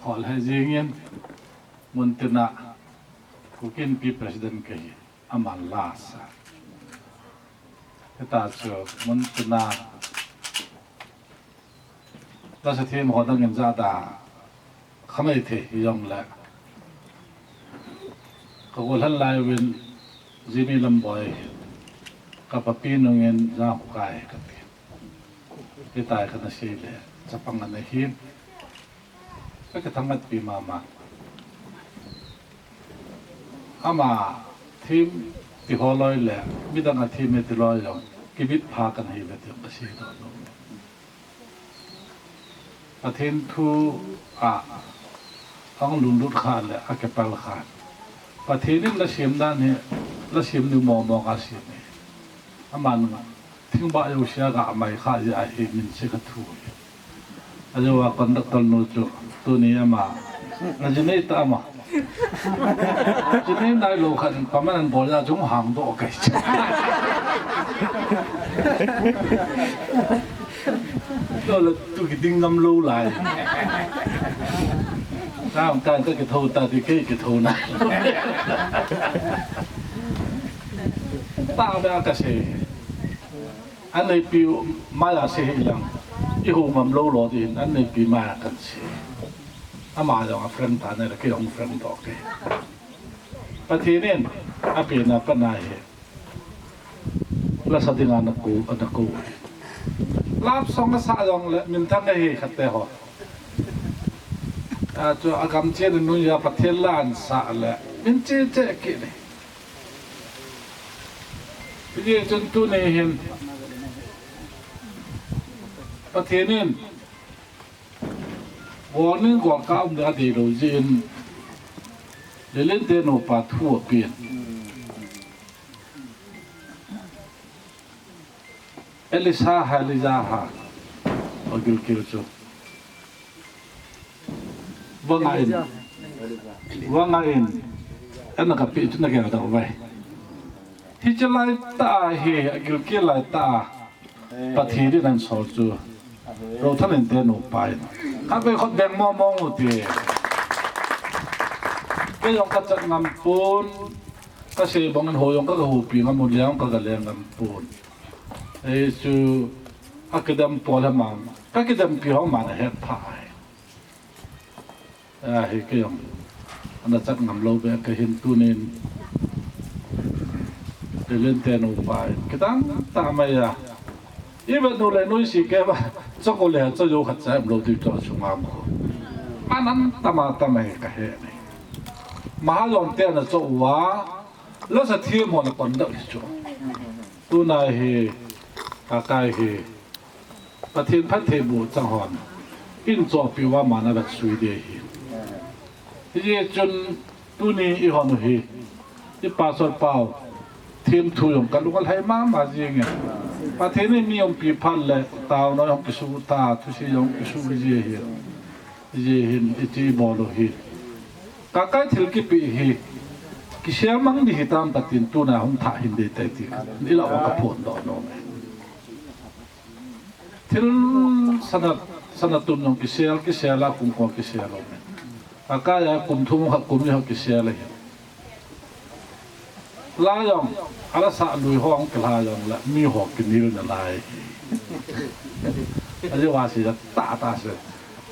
Hol he jingin, mun tina, Kuki Inpi President ka hi, aman la sa. Hita chu, mun tina, la sa thim ho dang in ja da, khamai the hi jong le. Ka gol han lai win, Jimmy Lamboi, ka papi nungin ja hu kai ka ti. Hitai kana sei le, chapang ana hin. Ka ka thamat pi mama. Ama thim ti holoi le, midang a thim e ti loi jong, kibit pha kan hi ve ti ka sei do no. Pathen thu a, ang lunglut kha le, a kepal kha. Pathen in la siam dan hi, la siam ni mo mo ka siam ni. Aman, thingba yo sia ka amai kha ji a hi min se ka thu. A jo a conductor nu chu, tuni ama, na ji nei ta ama. Ji nei nai lou khan, permanent bol ja chung hang do kai. Lo la tu ki ding ngam lou lai. Tam tan ka ki tho ta ti ke ki tho na. Ta ba ka se. An nei pi mai a se hi lang. I hu ngam lou lo din an nei pi mai a kan se. Ama jong a friend ta ne la ki jong friend to ke. Pathen in a pe na pa na he. La sa dinga na ko, na ko. Love song a sa jong le, min thang a hi khat te ho. A chu a gam chen nu ya Pathen la an sa le, min che che ki ni. Ye chun tuni hin. Pathen in. Warning gol ka um da dei lou jin. Lelen te nu pa thu a pin. Elisa ha, Elisa ha. O gil kil chu. Vanga in. Vanga in. Ana ka pi chu na ka da vai. Hi chu lai ta hi, a gil kil lai ta. Pathen in an sol chu. Ro than in te nu pa in. Ka ve khot beng mo mo u ti. Ke jong ka chat ngam pon. Ka se bang an ho jong ka, ka ho pi ngam u le jong ka, ka le ngam pon. Ei chu a kidam pol ha mang. Ka kidam pi ho man a het pha ai. A hi ke jong. Ana chat ngam lou be ka hin tunin. Te len te nu pa. Kidang ta mai a. I ve nu le nu si ke ba. Cho ko le cho yo khat cha em lou ti cho chu ngam ko. Anan tama tama ka he ni. Mahalon te na cho wa. La sa thi mo na kon da chu. Tuna hi. Ka kai hi. Pathen phattheiboh chang hon. In chohpeh uva aman avet sui ding ahi. Hijeh chun tuni eihon u hi. I pastor pau. Themthu jong kalung alhai mama jing e. Pathen in mi umpi phat le taona jong kisuh ta, thusim jong kisuh ji ahi. Hijeh hin iti bol u hi. Kakai thil kipe hi. Kisel mang ding hitam katin tuna hung thah hinte ti. Ilah uva kaphondoh nom e. Thil sana, sana tum jong kisel, kisel a kum ko kisel jong. Akai a kum thum khat kum ni ho kisel ahi. La jong, ala sa lui ho ang kila jong la, mi ho kinel na lai. Aje wa si da ta ta se.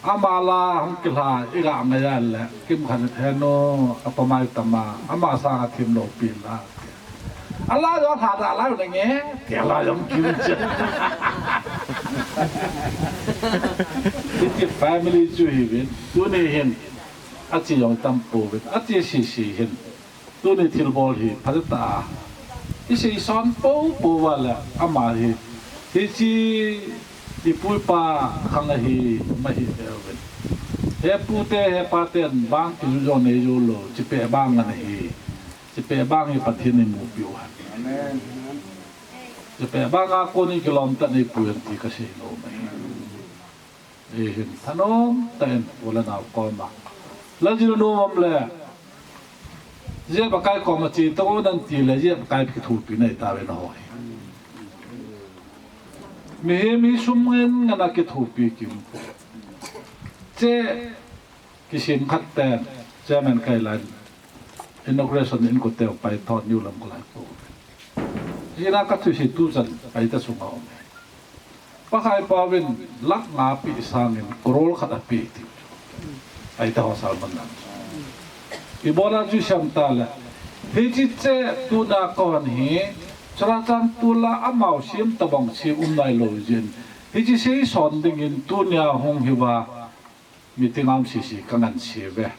Ama la hung kila, i ga ngai a le, kim khan he no, apa mai tama, ama sanga thim lou pi la. Ala jong ha da la na nge, te la jong kim che. Iti family chu hi vin, tuni hin, achi jong tam pou vin, achi si si hin. Tuni thilbol hi phatah a. I seison poupou uva le ama hi. Hiche i pu i pa khang ahi, ama hi ve uvin. He pute, he paten bang kijui jong nei jou lou, chipeh bang ana hi. Chipeh bang hi Pathen in eimupi u ahi. Chipeh bang a kon in kilom tah in eipui hen ti kasei nom ahi. Eihin thanom tah in u le nao koma, lajil nom um le, J. Bakai koma che tao nan ti le, J. Bakai kithopi nei tauve nangho hi. Mihem hi sum ngen ngen a kithopi kim. Che kisem khat ten, Chairman kai lai, inauguration in koteu pai thon niu lam ko lai ko. Hina ka thusi tuchan pai ta sunga um. Pakai pauvin lakh nga pe sangin crore khat ape ti. Pai ta ho Salman dan. Ibola chu siam ta le. Hiche che tuna kon hi, Churachandpur a amau sem tabang sem um nailou jin. Hiche seison dingin tunia hung hiva meeting a um sese ka nganse ve.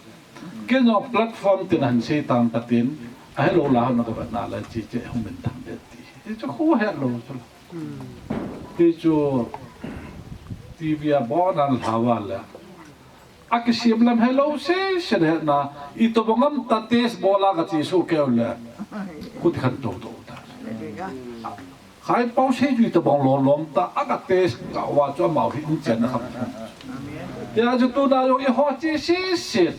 Kei jong platform tin ahin sei tang katin, ahelou la hon ka vet na le che che hung min thang de ti. Hichu khu helou chu. Hichu T V a bon an lha uva le, akisem lam helou sese le na, itobang am ta test bola kache soh keu le, khuti khan tou tou ta. Khai pau sei chu itobang lolom ta, aka test kah uva chu amau hi in chen na kham. Tia chu tuna jong eiho che sese.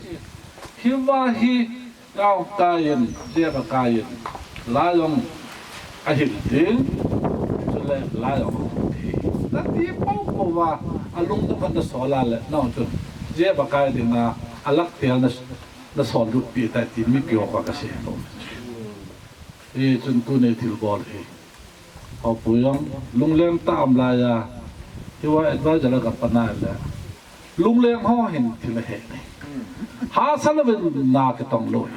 Hiva hi, J. Bakai in, J. Bakai in, la jong ahil ding, chule la jong ahil ding. Nati pou pouva, alungdam khat nasol a le, nang chu, J. Bakai dinga, alaktel na, nasol lut pi tai ti mipi ho koma kasei nom. Hichun tuni thilbol hi. Haopu jong, lungleng tah a um laiya, hiva advisor a kapan a le. Lungleng ho hin thil ahe nei. Hahsa louvin na kitong lou.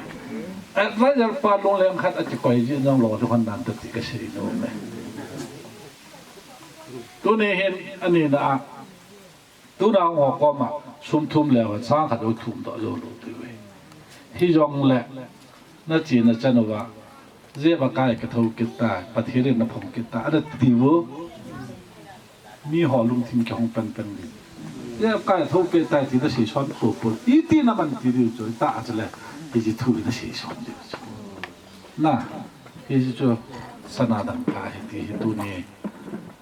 Advisor pa lungleng khat akikoi ji jong lou, lou hon nan ta ti kasei nom e. Tuni hin, ani na a. Tuna hung ho koma, sum thum leu hen, sang khat u thum doh jou lou ti uve. Hijongle, nache nachan uva, J. Bakai kathou kit tai, Pathen in naphong kit tai, ana ti u. Miho lungthim kihong penpen ding. J. Bakai thou kit tai ti naseison poupou. Iti naman ti diu chu, ita a chule, hiche thu naseison diu chu. Na, hiche chu sana dangka ahi ti hi tuni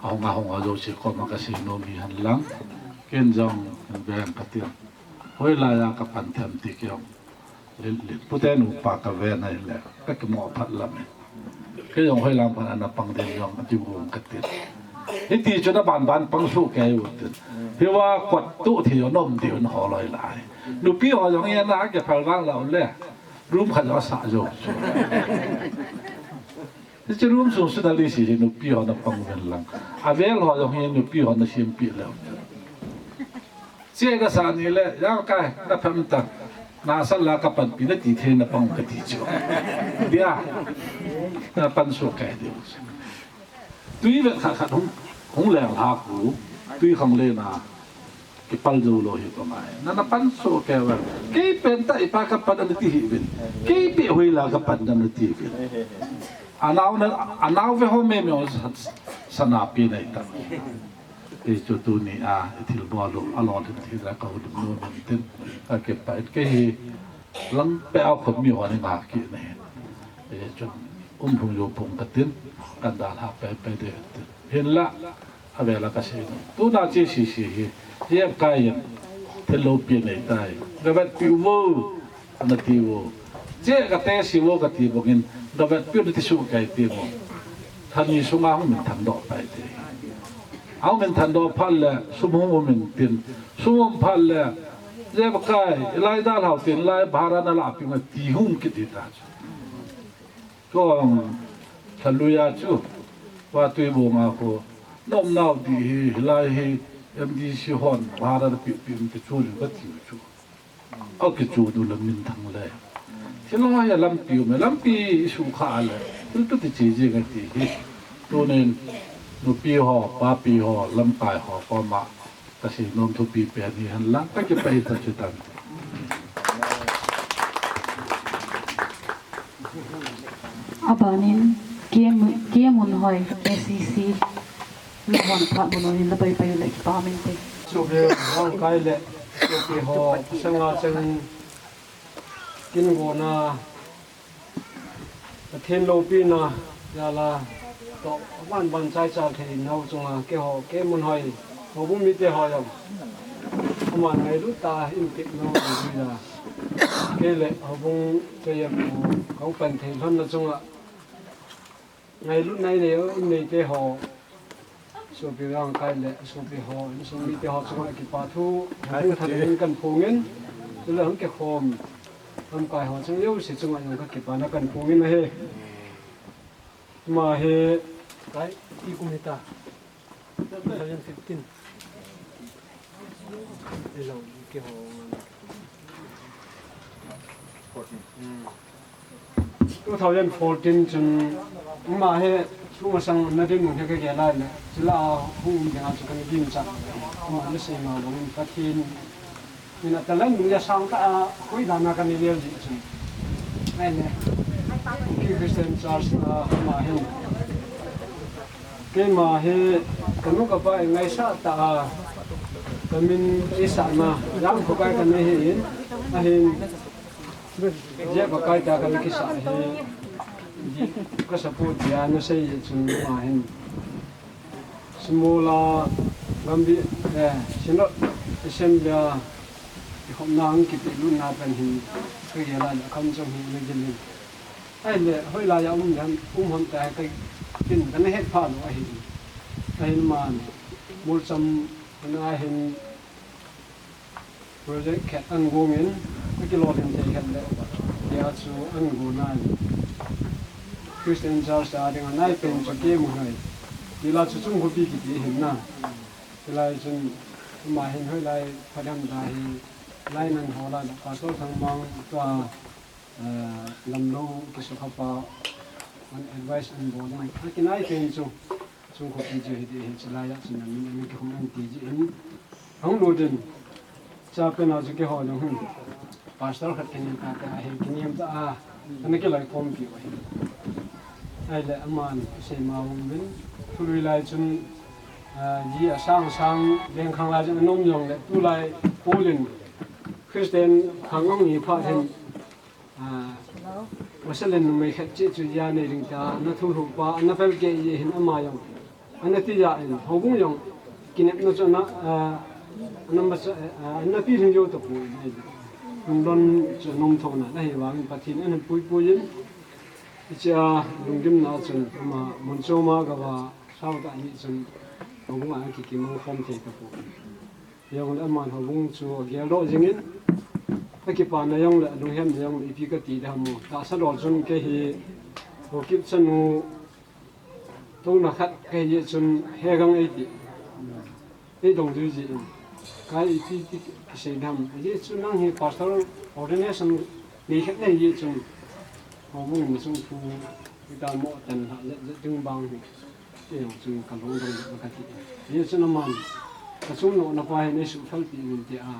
ahung a hung a jouse koma kasei nom hi hen lang. Ken jong hin veng katin. Hoilaiya kapan them ti kei jong. Lin, lin. Pute nupa kave nai le. Kakimo phat lam e. Kei jong hoilang phat ana pang ding jong ati gum katin. Hiti chu naban ban pang soh kei u tin. Hiva kot tu thi jong nom diu na holoi lai. Nupi ho jong ina kiphal vang lou le. Room khat jong asah jou chu. Hiche room sung sung a lisi hi nupi ho na pang uvin lang. Avel ho jong hi nupi ho na sempeh leu. Che kasah ni le, J. Bakai, na phem ta. Nasat la kapanpi nati thei na pang kati chu. Dia. Napan soh kei diu. Tui vet khat khat hung, hung leng lha khu. Tui khang le na. Kipal jou lou hi ko ngai. Na, napan soh kei uva. Kei pen tah ipa kapan nati hih uvin. Kei beh hoilai kapan nati uvin. Anao na, anao ve ho meme ho sa, sana pe nai ta. Hichu tuni a, ithilbol u, alolhin thil a kahung nom in tin. Kakipah in kei hi lang peh a khut mi ho ni nga kit na hin. Hichun, um lhung jou pong katin, kan dalha pehpeh ding tin. Hinla, Avel a kasei nom. Tuna che sese hi, J. Bakai in, thil loupi nei tai. Gavetpi uvo, nati uvo. Che kate si uvo kati bangin, gavetpi u nati soh kei ti mo. Lha ni sunga hung minthang doh pai te. Ahung minthang doh phat le, sum hung um in tin. Sum um phat le, J. Bakai, ilai dalhau tin, lai bhara nala pi ma ti hung kiti ta chu. Chuong, lhalui a chu, Vatui bong a khu, na umnau ding hi, hilai hi, M D C hon, bhara napeh peh um te chu, kati u chu. Akichu nu le minthang le. Thil ho hi lampi um e, lampi isuhkhah le, thil tu ti che jing e ti hi. Tunin, nupi ho, papi ho, lamkai ho, koma, Kasei nom thupi pen hi henlang, kakipah e, tachu tan. Abanin, K M, K M Munhoi, K C C, louhon phat mun in la pai pai le kipa min te. Chu ve, Lalkai le, Sopi ho, sanga chang kin gona, Pathen loupina jal a, toh van van chai chal thei nau chunga, keiho, kei mun hoi, houbung mite ho jong, aman ngailut tah a in tep nau jui a, kei le houbung chai jam ho, kong pan thei lhon na chunga, ngailutna i nei u, i neite ho, sopi jangkai le sopi ho, insung mite ho chunga kipa thu, hung thading in kan phongin, chule hung kikhom lamkai ho chung jouse chunga jong ka kipana kan phongin ahi. Ama hi, kai, ipi kum hita? Two thousand fifteen. Ilo, keiho ngan. Two thousand fourteen chun, ama hi, thu masang na dinmun hi ka gel a le, chule a hung um dinga chu ka na ginchat. Ama na seima bangin Pathen in a talent mun a sang tah a, koi dan a ka na gel jeh chun. Ahile, Kuki Christian Church a, ama hin. Keima hi, ka nu ka pa in ngaisah tah a, ka min eisahna, Jangkhokai ka na hi in, ahin, Jeh Pakai tia ka na kisah hi, ka support dia na sei jeh chun ama hin. Small a, Gambih, eh, Synod Assembly a, kikhopna hung kipehlutna pen hin, ka gel a le, akham chang hi na gel in. Ahile, hoilai a um lem, um hon tia ka, kin ka na het pha lou ahi. Ahin aman, Molcham, ana hin, project khat an gong in, a kilolhin thei khat le, tia chu an gong a. Christian Church a ding a nai pen chu kei mun hoi. Tila chu chung khopi kiti hin na. Hilai chun, ama hin hoilai phatham da hi, lai nan ho la, Pastor Thangmang tua, eh, Lamlou kisukha pa, an advice an bol in. A kinai pen chu, chung khopi chu hiti hi, chulai a chun amin, amin kikhum an ti jeh in. Hung lut in, cha pen a chu keiho jong hin. Pastor khat kinem tah tah a hin kinem tah a, ana kiloi khompi u ahi. Ahile aman, seima um uvin, thului lai chun, ah, ji asang sang, lengkhang lai chun anom jong le, tulai, Paul in, Christian khang ong hi phat hin, ah, Australian numei khat cheh chu ji a nei ding tia, ana thulhuh pa, ana fel keh jeh hin ama jong. Ana ti jeh in, houbung jong, kinepna chu ana, ah, ana masa, ah, ana pilhing jou tapoi. Lungdon chu nom thona, ahi vangin Pathen in ana puipui in, hiche a lunggimna chun, ama mun chom a gava, sao tah jeh chun, houbung a kikim khom thei tapoi. Jong le aman houbung chu agel doh jingin, akipana jong le, alunghem na jong le, ipi kati ding ham mo. Tahsa dol chun kei hi, Haokip chanu, Tuna khat kahi jeh chun hegang eiti. Eidong jui jeh in. Kai iti ti kisei dam. Ajeh chu nang hi pastor ordination nei khat nahi jeh chun. Houbung masung thu ita mo tan ha jet jet ding bang hi. Eijong chun kalung dong jet kati. Ajeh chun aman. Kachung nona pa hi nei suhfel pi min ti a.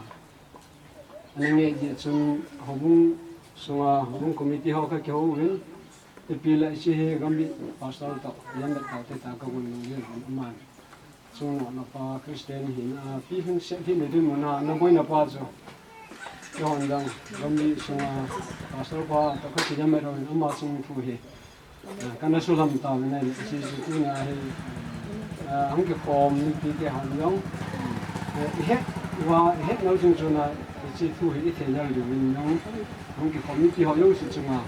Ana ngeh jeh chun houbung sunga houbung committee ho kakihou uvin, ipi le hiche hi Gambih pastor toh, Lammet tau te ta kagon nung jeh uvin aman. Chung nona pa Christian hina, pi hin set hina dinmun a, ana boina pa chu. Keihon jong, Gambih sunga pastor pa toh kakijammet uvin ama chung thu hi. Ah, kana sulam tauvin ahile, hiche chu tuna hi, ah, hung kikhom mipite hon jong. Eh, ihet uva, ihet nau chung chuna, hiche thu hi ithei jal diuvin jong. Hung kikhom mipi ho jouse chunga,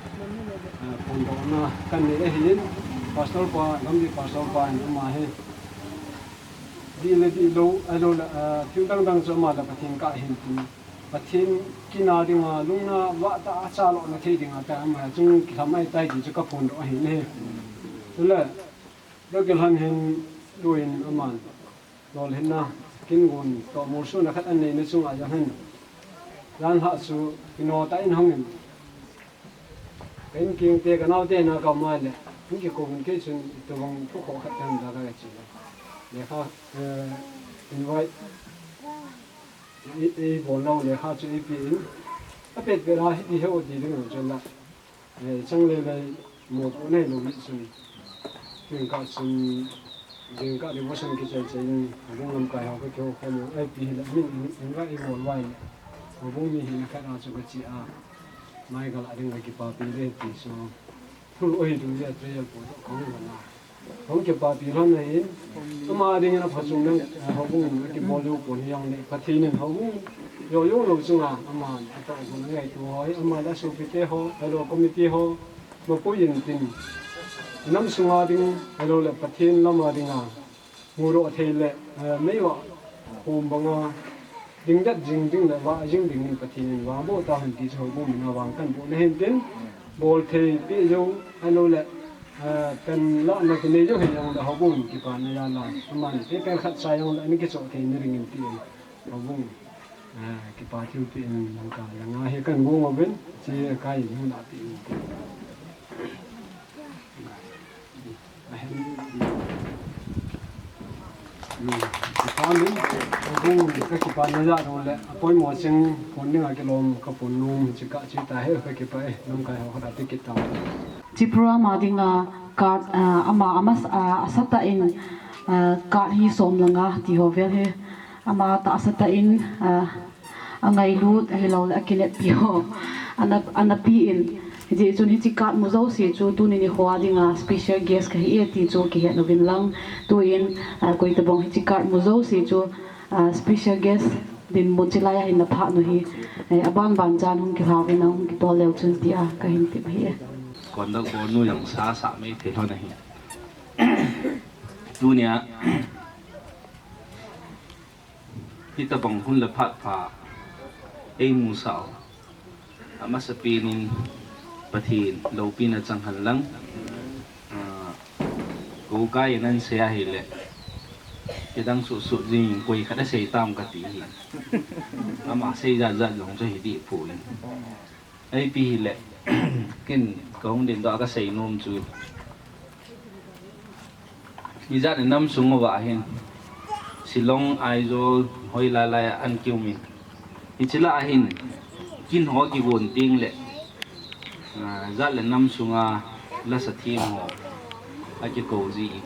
ah, phondohna kanei ahin, pastor pa, Gambih pastor pa in ama hi. Dih le dihlou, ahilou le, ah, thil dang dang chu ama le Pathen kah ahin tin. Pathen kina dinga, lungna vah tah a chalhahna thei dinga, tia ama chung kilham ahitai ti chu kaphondoh ahi ne. Chule, Doctor Lhang hin tuin aman, lolhinna, kin gon, toh molsona khat aneina chunga jong hin. Jan lhah chu, kino tah in hung in. Ka inking te, ka nao te na ka um a le, hung kikou in kei chun, itobang thukhoh khat tem da ka chi. Lekha, eh, invite. I, i bol nau lekha chu ipi in, apet pet a hiti hi oti ding u chu la, eh, chang le le mopoh nei lou hi chun, kin ka chun, Jingkah devotion kichai chai in, houbung lamkai ho kakihou khom u, ipi hile, min, min, min va i bol vai le. Houbung mi hina khat a chu kache a, Michael a ding kakipapi le ti chu. Thu oi tu le trial po to kong va na. Hung kipapi lhon ahin, ama dingin aphachom ding, eh, houbung kibol diu pon hijongle, Pathen in houbung jo jo lou chunga, ama atoh gon angaito ho hi, ama le asopite ho, ahilou committee ho, mapui intin, nam sunga ding, ahilou le Pathen lama dinga, mudoh thei le, eh, meiva khom banga, ding det jing ding le vah jing dingin Pathen in vang bol tahen ti chu houbung mina vang kahin bol ahin tin, bol thei peh jou, ahilou le, eh, pen lahna kinei jou hijongle houbung kipana jal a, aman te pen khat cha jongle ana kichoh thei na dingin tin, houbung, eh, kipa thilpeh in lamkai langa hi kahin gong uvin, che kai mun a peh in tin. Kakipana jat u le, apoimo cheng phon dinga kilom kapon nom, chikah chu tahi, kakipah e, lamkai ho khat a pe kit tau. Tripura ma dinga card, ah, ama, ama, ah, asatah in, ah, card hi som le nga ti ho vel hi, ama tahsa tah in, ah, angailut, ahilou le akineppi ho ana, ana pe in. Hijeh chun hiche card mu jouse chu tuni nikho a dinga special guest kahi e ti chu kihet uvin lang. Tuin, ah, koi tabang hiche card mu jouse chu, ah, special guest dinmun chulai a hin na phat u hi, eh, aban ban chan hung kilha uvin lang, hung kitol leu chun tia kahin tep ahi e. Conduct bol nu jong sa sa mai thei lhon ahi. Tunia, hitabang hun le phat pha eimusah u, amasapen in Pathen loupina chang hen lang. Ah, kou kai in asei ahile, kidang suh suh jing in, koi khat asei tam kati hi. Ama sei jat jat jong chu hi dih poi. Ipi hile, ken kahung dingdoh a kasei nom chu, ijat in nam sung uva hin, Shillong, Aizawl, hoilai lai a ana kium in. Hiche lah a hin, kin ho kigon teng le, ah, jat le nam sunga lasa them ho akikou ji in.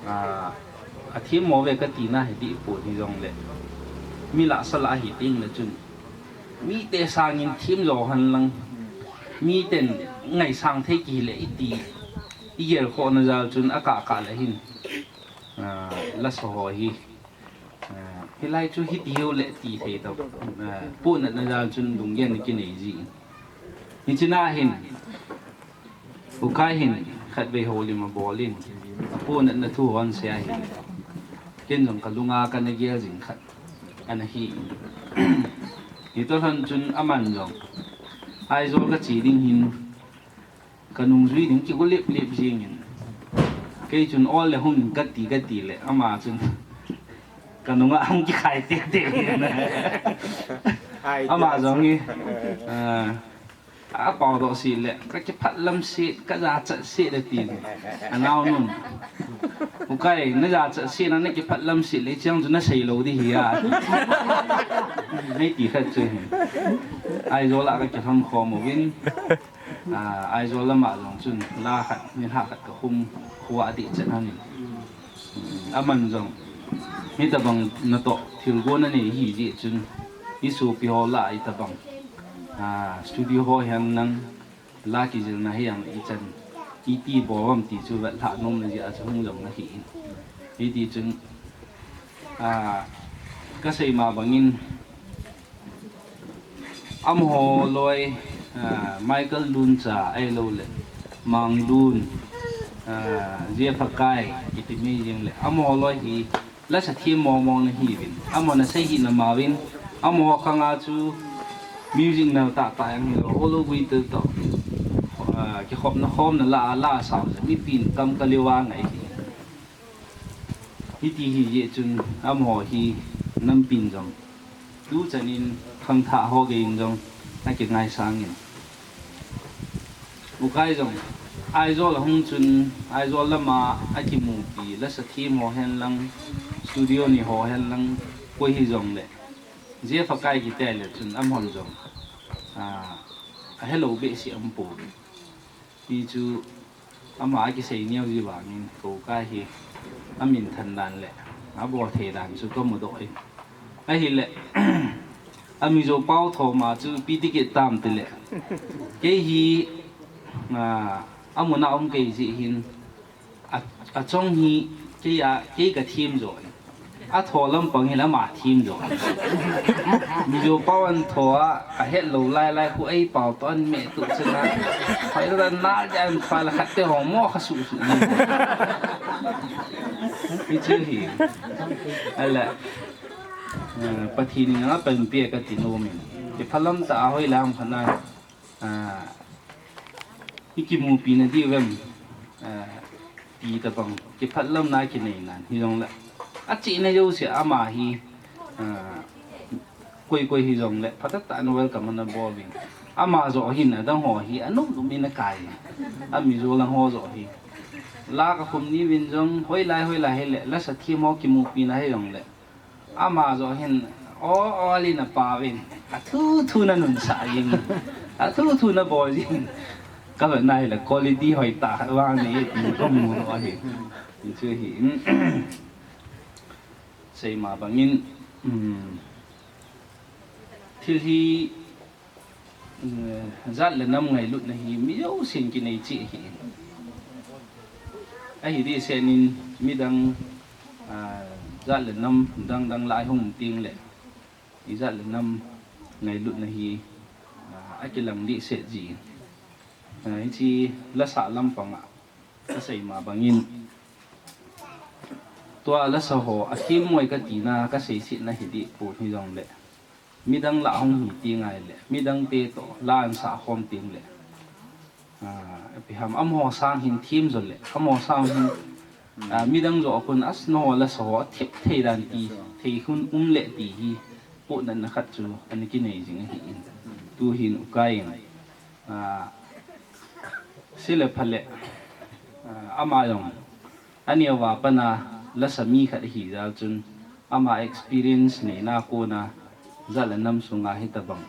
Ah, athem mo ve kati na hi dih pon hijongle, mi lahsa lah ahi teng le chun, mite sangin them jo hen lang, miten ngaisang thei kihile iti, igelkhohna jal chun akah kah le hin, ah, lasa ho hi, ah, hilai chu hiti hiu le ti thei tah, ah, pohnatna jal chun lunggel kinei ji in. Hiche na hin, Ukai hin khatvei houlim abol in, apohnatna thu hon asei ahi. Ken jong kalunga kana gel jing khat ana hi. Hitoh lhon chun aman jong, Aizawl kache ding hin, kanungjui ding kigo lip lip jing in. Kei chun ol le hung kati kati le, ama chun kanunga hung kikhai tep tep in. Ama jong hi, ah, apao doh sih le, kakiphat lam sih, kajachat sih le tin. Anaonun, Ukai, najachat sih na, nakiphat lam sih le, chang chu nasei lou ding hi a. Nei ti khat chu hi. Aizawl a kakilhon khom uvin. Ah, Aizawl lama jong chun la khat, nilhah khat kakhum, khuva adih chet hangin. Aman jong, hitabang natoh thilgon anei ahi jeh chun, isopi ho lah a hitabang, ah, studio ho hihen lang, la kijilna hihen lang ichan, iti bol uvem ti chu vetlhah nomna jeh a chu hung jong nahi in. Hiti chun, ah, kasei ma bangin, amaho loi, ah, Michael Luncha ahilou le, Manglun, ah, Jephakai, kiti mi jeng le, amaho loi hi, lasa them mong mong nahiuvin, amaho nasei hih na ma uvin, amaho khanga chu music nal tah tah jong hilou, holou guitar toh, ah, kikhopna khomna lah a la asao chu mipin kam kaliu a ngai hi. Hiti hi jeh chun amaho hi nampin jong, tuchan in khangthah ho gei in jong akingaisang in. Ukai jong, Aizawl ahung chun, Aizawl lama akimupi, lasa them ho hen lang, studio nei ho hen lang, koi hijongle, Jephakai kiti le chun amahon jong, ah, ahelou behseh aumpoi. Hichu, Ama akisei neo ji vangin kou ka hi amin than dan le abol thei dan chu kamudoh in. Ahile, a Mizo pao thoma chu ipi ti kit tam tile, kei hi, a, amun a um kei jeh hin, a, achong hi kei a, kei kathem jo in. Atho lampang hi lama them jo. Mizo pao an tho a, ahet lou lai lai khu ei pao toh an me tu chena. Hoi la na ja an pha la khat te ho mo kha su su ni. Hichu hi. Ala. Eh, Pathen in apanpi kati nom in. Kiphat lam tah a hoi lam khat na. Ah, i kimupi na diu vem, ah, ti tabang, kiphat lam na kinei nan, hijongle, achena jouse ama hi, ah, koi koi hijongle, phatah tah in welcome ana bol uvin. Ama jo hin, adang ho hi, anop nop in akai. A Mizo lang ho jo hi. La kakhum ni uvin jong, hoilai, hoilai hile, lasa them ho kimupi na hijongle. Ama jo hin, o, o, li na pa vin. Athu thu na nunsah jing. Athu thu na bol jing. Ka vet na hile quality hoi tah vang ni ti ka mu lo hi. Hichu hi. Seima bangin, um, thil hi Eh, jat le nam ngailutna hi mi jousen kinei cheh ahi. Ahi dehset in midang, ah, jat le nam dang dang lah a i hung teng le, i jat le nam ngailutna hi, ah, akilang dehset ji. Ah, hiche lasa lampang a, ka sei ma bangin, tua lasa ho, athem moi ka tina, ka seisetna hi deh pon hijongle, midang lah hung hi teng ahile, midang te toh la an sah khom teng le, ah, ipi ham, amaho sang hin them jo le, amaho sang hin, ah, midang jo khun as no lasa ho athem thei dan ti, thei khun um le ti hi, pohnatna khat chu ana kinei jing ahi in. Tu hin ukai in, ah, se le pha le, ah, ama jong, aneo a pat a lasa mi khat ahi jal chun, ama experience neina kona, jat le nam sunga hitabang,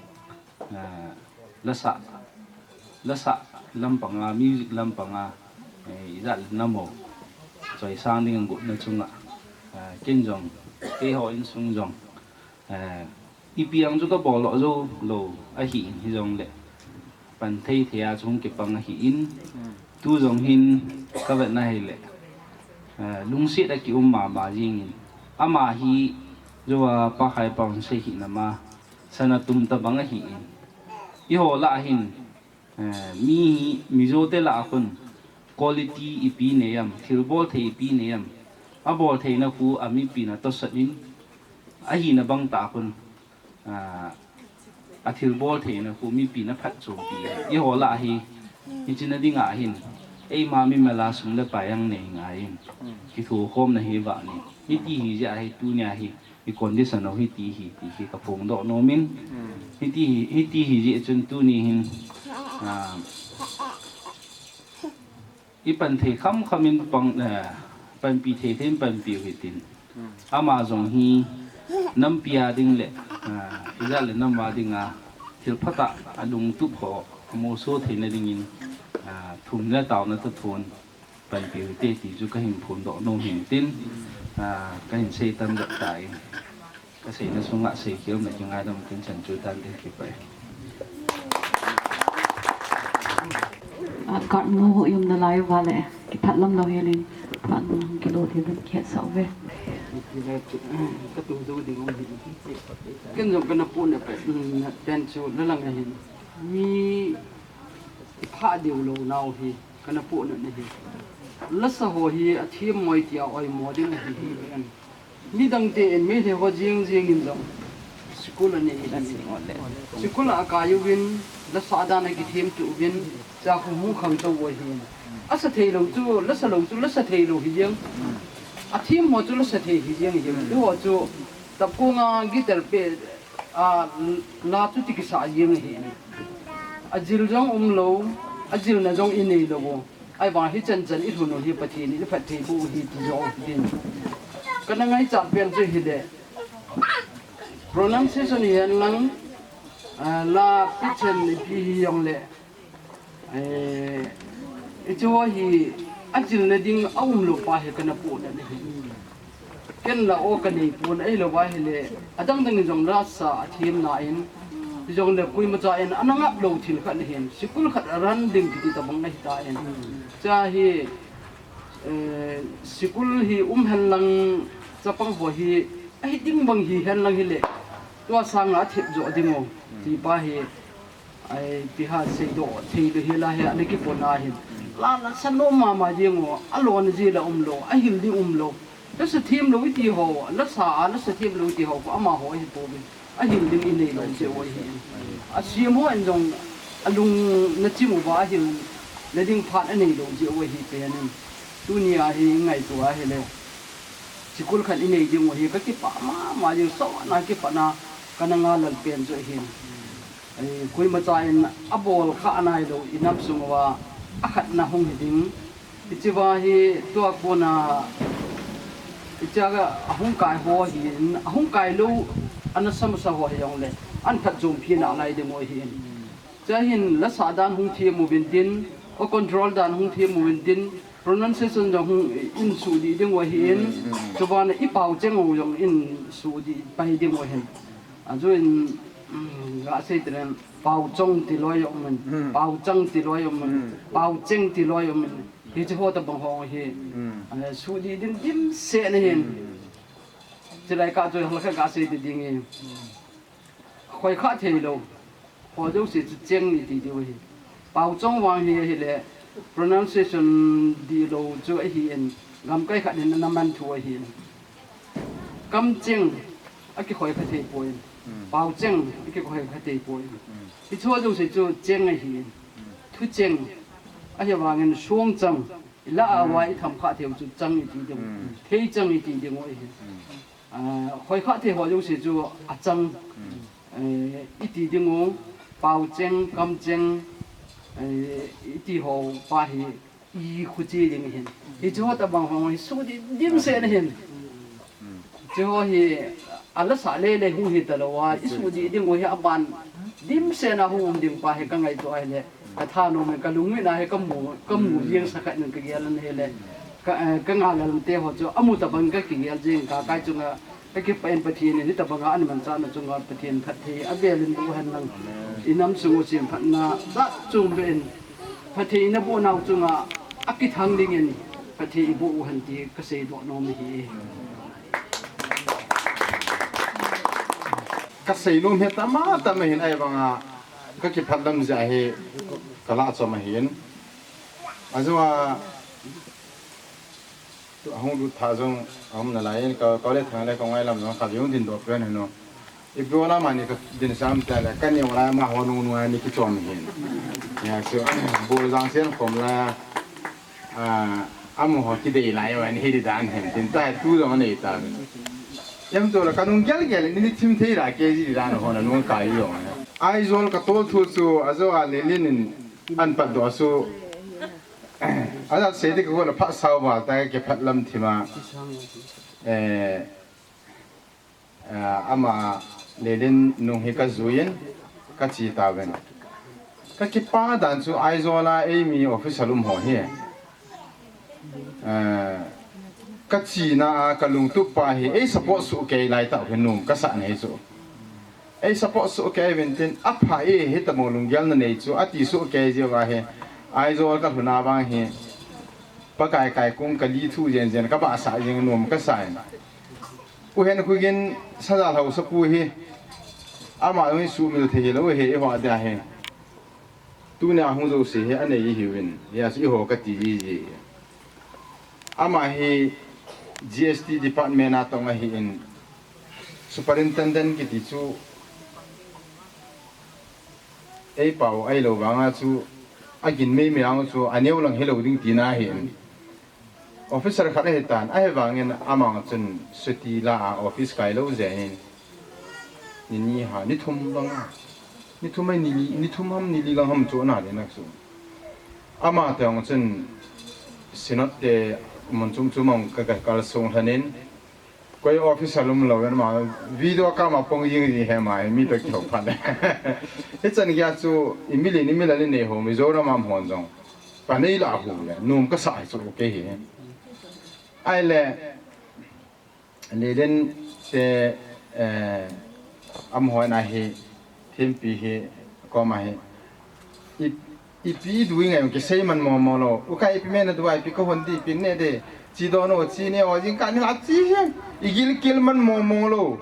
ah, lasa, lasa lampanga, music lampanga, eh, i jat le nam ho choisang ding gotna chunga, ah, ken jong, keiho insung jong, eh, ipi ang chu ka bol lo jou lou ahi in hijongle, pan thei thei a chu hung kipang ahi in, tu jong hin ka vet na hile, eh, lungset a ki um mama jing in, ama hi jou a Pa Khai Pao in sei hi nama, sana tum tabang ahi in, eiho lah a hin, Eh, mi, Mizo te lah a khun quality ipi nei am, thil bol thei ipi nei am, abol theina khu a mipi na tosot in, ahina bang tah khun, ah, athil bol theina khu mipi na phatchompi. Eiho lah a hi, hiche na ding a hin, eima mimal a sum le pai ang nei ngai in, kithokhomna hi vah in, hiti hi jeh a hi, tunia hi, i condition ho hiti hi, ti hi ka phongdoh nom in. Hmm. Hiti hi, hiti hi jeh chun tuni hin, ah, i pan thei kham kham in pang, eh, panpi thei thei in panpi u hitin. Hmm. Ama jong hi nampi a ding le, ah, i jat le nam a ding a thil phatah a lungtup ho, a moso theina ding in, ah, thum le taona toh thon panpi u hite ti chu ka hin phongdoh nom hin tin, ah, ka hin sei tam doh tan, ka seina sunga sei khel na kingaidam tin chan chu tan tin kipah e. Ah, card mu ho um nalai uva le, kiphat lam lou hel in, phat mu kilo thei dan kihetsah uve. Ka tu tu ding um hi. Ken jong ka na pu na pe, na pen chu la lang ahin. Mi pha deu lou nau hi. Ka na pu na na hi. Lasa ho hi athem moi tia oimo ding ahi hi. Midang te in Meitei ho jing jing in jong school a nei hi. School a kai uvin, lasa dan a kithem tu uvin, cha khu hung kham to u ahi. Asa thei lou chu, lasa lou chu, lasa thei lou hi jeng. Athem ho chu lasa thei hi jeng hi. Tu ho chu, tap ko nga guitar pe, a, la chu ti kisa jeng hi. Ajil jong um lou, ajilna jong i nei lou. Ahivang hichan chan i lhun u hi Pathen in i phatthei boh u hi ti jo u hi tin. Ka na ngaichat pen chu hi le. Pronunciation hi hen lang, ah, la pitchen ipi hi jong le. Eh, Hiche ho hi ajilna ding aumlou pa hi kana pohnat ahi. Ken la o kanei pon ahilou va ahile, adang dang in jong lasa athemna in, hijongle koimacha in ana ngap lou thil khat ahin, sikul khat aran ding kiti tabang ahitan. Cha hi, eh, sikul hi um hen lang, chapang ho hi ahi ding bang hi hen lang hile, tua sanga athep jo ding u, ti pa hi, Ai, ti ha seidoh thei lou hi la hi, ana kipona hin. La, lasa nom mama ding u, alona ji la umlou, ahil ding umlou. Lasa themlou iti ho, lasa a, lasa themlou iti ho, amaho ahi pouvin. Ahil ding inei lou jeh u ahi. Asem ho in jong, alung na chim uva ahilna ding phat anei lou jeh u ahi pen in. Tunia hi ngaito ahile. Sikul khat inei ding u hi, kakipah mama ding, sona kipana, kana ngalal pen chu ahin. Ei, koimacha in abol kha nailou, inam sung uva akhatna hung hi ding. Hiche va hi tua kona, hiche a ahung kai ho hin, ahung kai lou, ana samsa ho hijongle, an khat jom pi nalai ding u ahin. Cha hin lasa dan hung them uvin tin, o control dan hung them uvin tin, pronunciation jong hung in sudih ding u ahin, chuban i pao cheng u jong in sudih pai ding u ahin. Achu in, um, ga sei tren, pao chong ti loi um in, pao chang ti loi um in, pao cheng ti loi um in. Hiche ho tabang ho hi, eh, sudih ding dimset na hin. Chulai kah chu halkhat ga sei ti ding e. Khoi kha thei lou. Ho jouse chu cheng iti diu ahi. Pao chong vang hi ahile, pronunciation dihlou chu ahin, gamkai khat hin ana man thu ahin. Kam cheng akikhoi kha thei poi. Pao cheng akikhoi kha thei poi. Hiche ho jouse chu cheng ahin. Thu cheng ahivangin song chang, ila a va i tham kha thei u chu chang iti diu. Thei chang iti diu ahi. Ah, khoi kha thei ho jouse chu achang, eh, iti ding u, pao cheng, kam cheng, eh, iti ho pa hi i khu che ding ahin. Hiche ho tabang ho hi sudih dimset na hin. Hiche ho hi alasa lele hung hi talou a, i sudih ding u hi aban dimset na hung um ding pa hi ka ngaito ahile. Ka thanom in ka lungmin a hi ka mu, ka mu jeng sa khat in ka gel in ahile. Ka, eh, ka ngalal te ho chu amu tabang ka kigel jeng ka kai chunga ka kipah in Pathen in hitabang a ana manchah na chunga Pathen phatthei avel in boh hen lang. I nam sung u semphatna jat chom beh in phatthei na boh nau chunga akithang ding in phatthei i boh u hen ti ka seidoh nom ahi. Ka seinom hi tama tama hin ahivanga ka kiphatlam jeh hi ka lah chom ahin. Ajou a, tu ahung lut tha jong aum nalai in ka, ka le thang le ka ngai lam jong khatvei hung din doh pen hin o. Ipi o lam a ni ka din sam ta le ka neo lai amaho nung nung a ni kichom hin. Ya, so, bol jang sen khom lai a. Ah, amaho kidei lai uva, hi di dan hen, tin ta tu jong anei ta. Em to la ka nung gel gel, ni, ni thim thei la, K G di dan ho na nung kai jong. Aizawl ka tol thu chu, ajou a Lelin in an pat doh chu. Ajat sei di ka go la phat sau val ta ke phat lam thima. Eh, Ah, ama Lelin nung hi ka jui in ka che tauvin. Ka kipah dan chu Aizawl a eimi officer um ho hi. Ah, ka chena a ka lungtup pa hi ei support soh kei lai tah u hi nom ka sah na hi chu. Ei support soh kei uvin tin apha e, hitabang lunggel na nei chu ati soh kei jeh uva hi. Aizawl ka lhun a vang hi. Pakai kai kung ka li thu jen jen ka ba sah jeng nom ka sa in. U Henkhogen Sajal Haosapu hi, ama jong hi sumil thei hilou hi, eiho a dia hi. Tunia hung jouse hi anei ihiuvin, hijeh a chu eiho kati jiji. Ama hi G S T department a tong ahin, superintendent kiti chu, ei pao ahilou vanga chu, agin meimei ang chu, aneo lang hilou ding tina ahin. Officer khat ahitan, ahivangin amang chun chuti la a office kai lou jeh in. Ni ni ha, ni thum lang a. Ni thum ai ni li, ni thum ham ni li lang ham chu ana le nak su. Ama te ong chun Synod te mun chom chom ong ka, ka kal sung lhanin. Koi officer lum lou in ama video ka ma pong jing jing hi ama mi to kihou phat. Hichan gei a chu i mi li ni mi la ni nei ho Mizoram a hon jong. Panei la hu le, nom kasa hi chu kei hi. Ahile, Lelen te, eh, amaho na hi, Thimpi hi, koma hi. I, ipi i dui ngai, kisei man mo mo lou. U kai ipi mena dui, ipi ka hon di, ipi ne de. Chi do no, chi ne o, jing ka ni la chi hi. I gil kil man mo mo lou.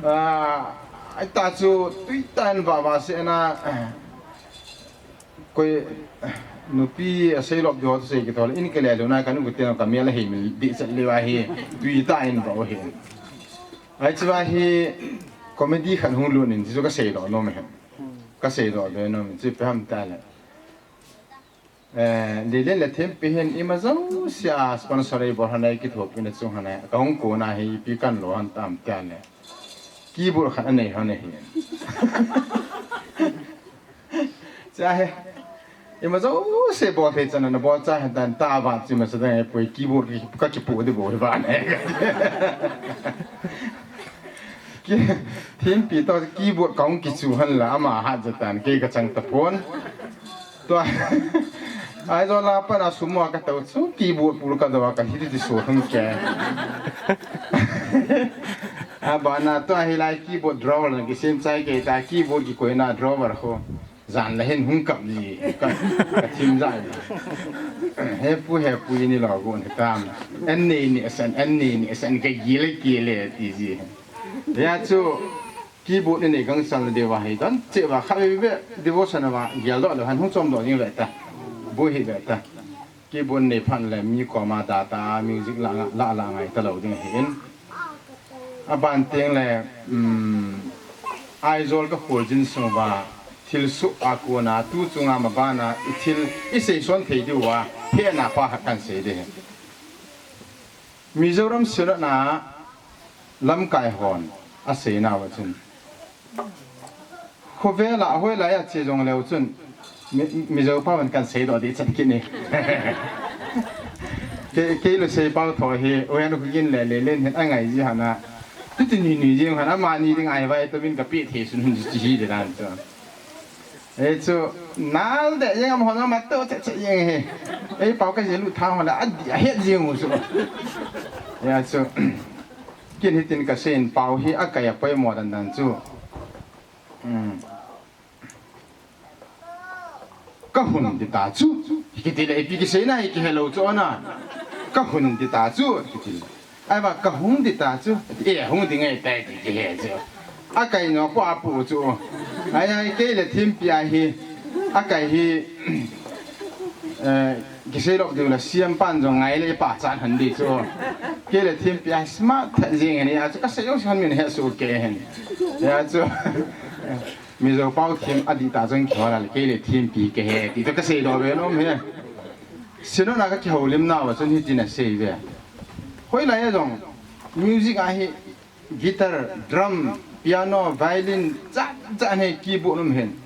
Ah, ai ta chu, tui tan va va se na. Koi, nupi a sei lop di ho sei kithol, in kele luna kanu kutena kamel a hei mil di chat le wa hi, tui ta in va o hi. Ai chu wa hi, comedy khat hung lut in, chu ka sei do nom hi. Ka sei do do nom, chu pe ham ta le. Eh, Lelen le Thimpi hin ima jouse a sponsor ei bol hana ei kithopi na chung hana, ka hung kona hi ipi kan lo han tam ta le. Keyboard khat anei hana hi. Cha he. Ima jouse bol thei chan na bol cha he dan ta va chi ma sa dang e poi keyboard ki ka kipu di bol va ne. Ki, Thimpi to keyboard ka hung kichu han la ama hat ja tan kei ka chang ta pon. Tua. Aizawl a pat a sum a ka tou chu keyboard pul ka do a ka hiti ti su hung ke. A bana tua hilai keyboard drawer na kisem chai kei ta keyboard kikoina drawer ho. Jan la hin hung kap ji, ka, ka thim ja ji. He pu, he pu, ini lo gon he tam. An nei ni asan, an nei ni asan, ka gile gile ti ji. Ya chu, keyboard ni nei gang sal de wa hei dan, che wa kha be be, devotion wa, gel do lo han hung chom do jing ve ta. Bu hi ve ta. Keyboard nei phat le mi koma data music la, la, la ngai ta lo ding ahi in. A ban teng le, um, Aizawl ka khol jin sung va thil su a kona tu chunga ma bana i thil i sei son thei diu va he na pa ha kan sei de. Mizoram Synod na lamkai hon a sei na va chun. Khovel a hoilai a che jong leu chun, Mi-, Mizo pau in kan sei do di chan kini. Ke, kei lo sei pau tho hi, oyan khu gin le, le, len hen angai ji hana. Tu tu ni ni jing hana, ma ni ding ai vai to min ka pi the sun hun ji hi de dan chu. E chu, nal de jeng am hon ma to che che jeng he. Ei pau ka je lu tha hon la, a di a het jeng u chu. Ya chu. Kin hitin ka sen pau hi a kai a poimo dan dan chu. Hmm. Ka hun di ta chu. Kiti le ipi kisei na hi kihe lo chu na. Ka hun di ta chu. Kiti le. Ai ba ka hung di ta chu. E hung di ngai tai ti kihe chu. A kai no ko a pu chu. Ai ai kei le Thimpi a hi. A kai hi. Eh, kisei lop diu la siam pan jong ngai le pa chan han di chu. Kei le Thimpi a smart that jing ni a chu ka sei jong han min he su ke hen. Ya chu. Mizo pau thim a di ta chun kihola le kei le Thimpi ke he ti to ka sei do ve nom he. Synod na ka kihoulim na va chun hitin a sei ve. Hoilai a jong music a hi guitar, drum, piano, violin, chat chat he keyboard um hen.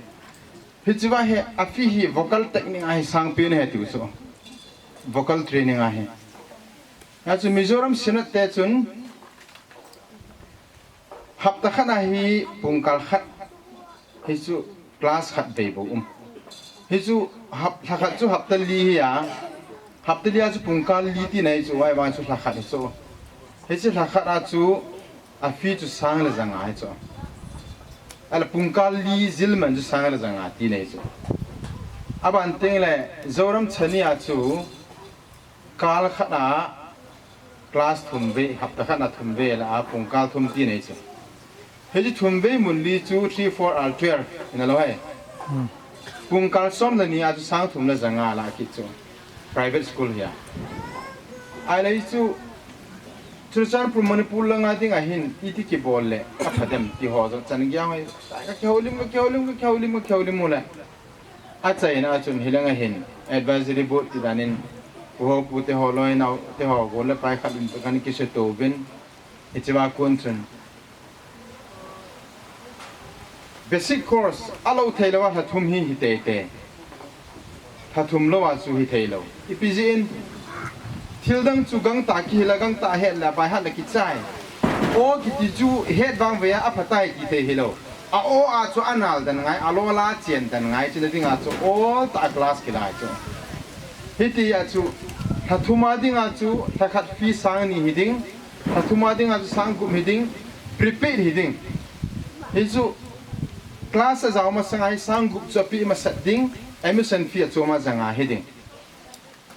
Hichi va he a fi hi vocal technique a hi sang pi ne he ti so. Vocal training a hi. Ya chu Mizoram Synod te chun Hapta khat a hi pungkal khat, hi chu class khat vei bou um. Hi chu hap-, lha khat chu hapta li hi a, hapta li a chu pungkal li ti nei chu, vai vang chu lha khat hi chu. Hi chu lha khat a chu a fi chu sang le janga hi chu. Ala pungkal li jil man chu sang le janga ti nei chu. A ban teng le Zoram chani a chu kal khat a class thum vei, hapta khat a thum vei la a pungkal thum ti nei chu. Hi chu thum vei mun li chu three, four, twelve, ina lo hai. Hmm. Pungkal som le ni a chu sang thum le janga la kit chu. Private school hi a. Ai le chu Churachandpur Manipur langa ding a hin iti kibol le a pha dem ti ho jong chan gei a hoi. Ka kihoulim, ka kihoulim, ka kihoulim, ka kihoulim u le. A chaina a chun hi langa hin advisory board ti danin pu ho pu te ho loi nau te ho gol le pai khat in kan kisu to bin. Hichi va kun chun basic course a lo thei lo a lha thum hi hi tei tei. Lha thum lo a chu hi thei lo. Ipi jeh in thil dang chu gangtah kihi la gangtah het la pai hat la kichai. O kiti chu het vang ve a a phatai ti thei hi lo. A o a chu a nal dan ngai, a lo la chen dan ngai, chu na ding a chu all ta class kilai chu. Hiti a chu, lha thum a dinga chu, lha khat fee sang ni hi ding, lha thum a dinga chu sang gup hi ding, prepaid hi ding. Hi chu, class a jao masanga hi sang gup chu api masat ding, admission fee a chom a janga hi ding.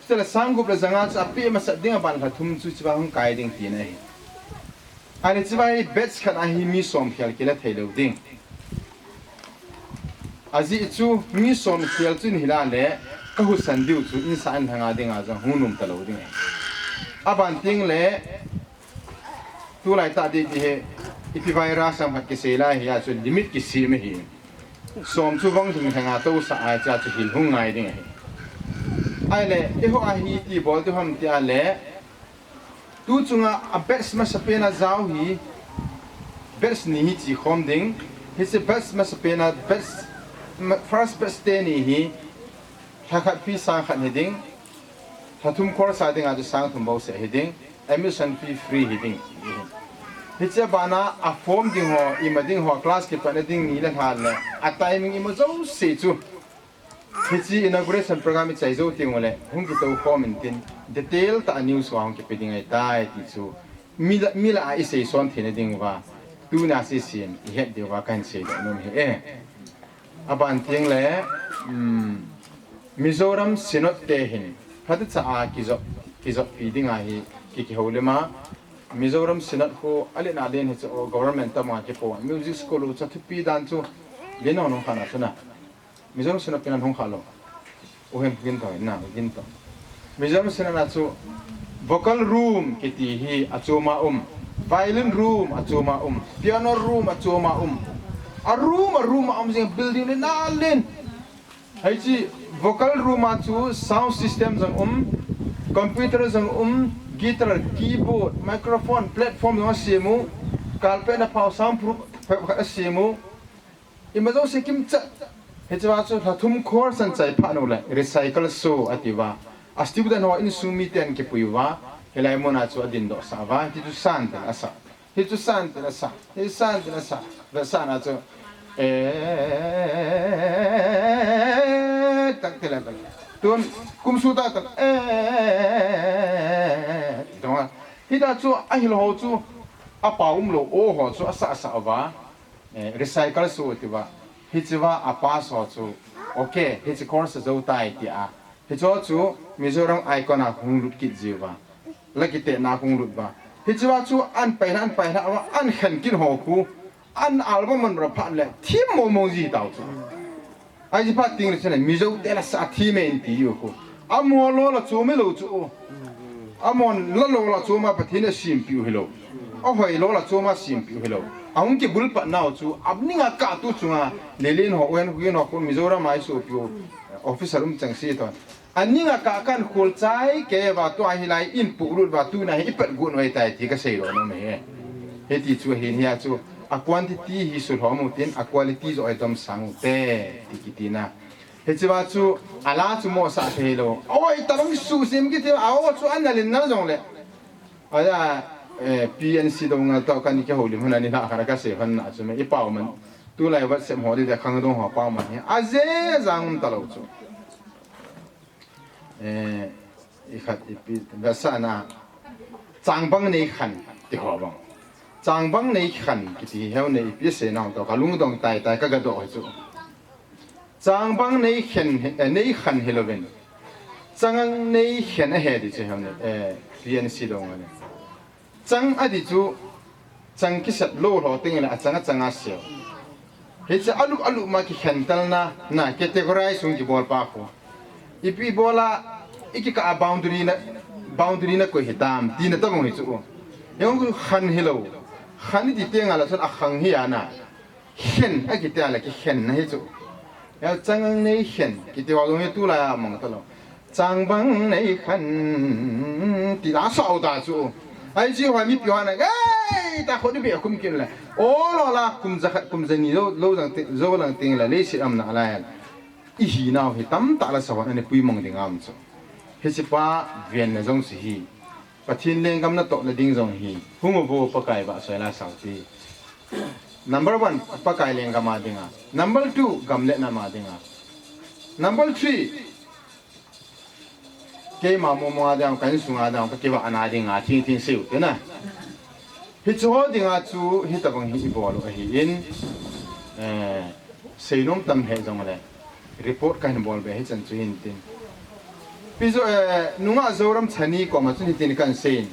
Chule sang gup le janga chu api masat ding a ban lha thum chu chiva hung kai ding tina hi. Ani chiva hi batch khat a hi mi som khel kila thei lou ding. Ajeh chu mi som khel chu ni hila le ka husan diu chu insa an hanga dinga jong hung nom ta lou ding. Aban ting le tulai tah ding ti he ipi virus am khat kisei lai hi a chu limit kisem hi. Som chu vang thing thanga to sa ai cha chu hil hung ngai ding hi. Ai le, eiho a hi ti bol tu ham ti a le, Tu chunga a batch masapen a jao hi, batch ni hi chi khom ding. Hiche batch masapen a batch, ma-, first batch teni hi, lha khat fee sang khat hi ding. Lha thum course a dinga chu sang thum bou seh hi ding. Admission fee free hi ding. Hiche bana a form ding ho, ima ding ho, class kipatna ding ni le lha le, a timing ima jouse chu. Hiche inauguration program i chai jou teng ule, hung kitou khom in tin, detail tah a news a hung kipe ding ahitai ti chu, mi la, mi lah a i seison theina diuva, tuna sesen i het diuva kahin seidoh nom ahi e. Aban teng le, um, Mizoram Synod te hin, phatechan kijop, kijoppi dinga hi, ki, kihoulim a, Mizoram Synod khu, alen alen hi chu, government tama kipo, music school u chu thupi dan chu, len nong nong khana chu na. Mizoram Synod a pen a hung kha lou. U hin gin to, na, gin to. Mizoram Synod a chu vocal room kiti hi a chom a um, violin room a chom a um, piano room a chom a um. A room, a room a um jing building len alen. Hiche vocal room a chu sound system jong um, computer jong um, guitar, keyboard, microphone, platform jong asem u, carpet a phao soundproof phabep khat asem u. Ima jouse kimcha. Hichea chu lha thum course ahin chai phat uleh recycle show atiuva, a student ho insung miten kipui uva, hilai muna chu adindoh sah uva, ti chu san tin asah. Hichu san tin asah. Hi san tin asah. Ve san a chu, eh, tak ti le tak. Tun kum suh ta tak, eh, dong a. Hita chu ahil ho chu, apa umlou ho chu asah sah uva. Eh, recycle show tiuva. Hichea a pass ho chu, okay, hiche course ajou tai tia. Hiche ho chu Mizoram Icon a hung lut kit jiuva. La kitehna hung lut uva. Hichea chu ahin pailha, ahin pailha uva, ahin khen kit ho khu. Ahin album ahin ra phat le, thim mong mong ji tau chu. Ahi phat teng le chun, Mizo te la sa thim e in ti u khu. Amahon lou la chom hilou chu. Amahon la lou la chom a Pathen in asempeh u hilou. Ahoi lou la chom a sempeh u hilou. Ahung kibulpatnau chu, aning a kah tu chunga, Lelen ho, Uhen Hugen ho, khu Mizoram a isopiu, officer um chengse toh. Aning a kah kahin khol chai kei uva tua hilai in puhlut uva tuna hi ipat got u ahitai ti kaseidoh nom e. Hiti chu ahin hia chu a quantity hi sulhom u tin a quality joh hi domsang u te ti kitina. Hichea chu ala chu mosah thei lou. Oi, tabang suhsim kiti, a o chu ana lin na jongle. Aja, eh, P N C dong ngal tau kan kihoulim hon ani la khara kasei hon na chu me i pau man. Tulai WhatsApp ho di de khang dong ho pau man hi. Aje jang um talou chu. Eh, i khat ipi, vetsahna, changbang nei khen, ti ho bang. Changbang nei khen, kiti hi heu nei ipi seinau toh, ka lungdong tai tai, ka gadoh hi chu. Changbang nei khen, eh, nei khen hilouvin. Changang nei khen ahi ti chu heu nei, eh, P N C dong a nei. Chang ati chu, chang kisat lou lou teng le, achang achang a seiyu. Hiche alup alup ma kikhen talna, na categorize hung kibol pa khu. Ipi bola, ikikah a boundary na, boundary na koi hitam, tina tabang hi chu. Jong khen hilou. Khen iti teng le chun akhang hi ana. Khen, akiti le kikhenna hi chu. Hiche changbang nei khen, kiti ho jong hi tulai a mang talou. Changbang nei khen, ti la sao ta chu. Ahi chu hoi mipi hon a, ei, ta khut ni be kum kin le. O lo la, kum jakhat, kum jani jou, jou jang teng, jou lang teng le, leiset a um nalai. I hinau hi tamtah la sao hon, ani puimang ding aum chu. Hiche pa, venna jong chu hi. Pathen lenggam natohna ding jong hi, hung uvo Pakai vahchoi la sao ti. Number one, Pakai lenggam a dinga. Number two, gam le nam a dinga. Number three, Keima momo a dang, ka insung a dang, ka kivah na ding a, thing thing seiu te na. Hichu ho ding a chu, hitabang hi i bol u ahi in, eh, seinom tam he jong le, report ka hin bol be hi chan chu hin tin. Pi Zo, eh, nunga Zoram Chani koma chun hitin kan sei in.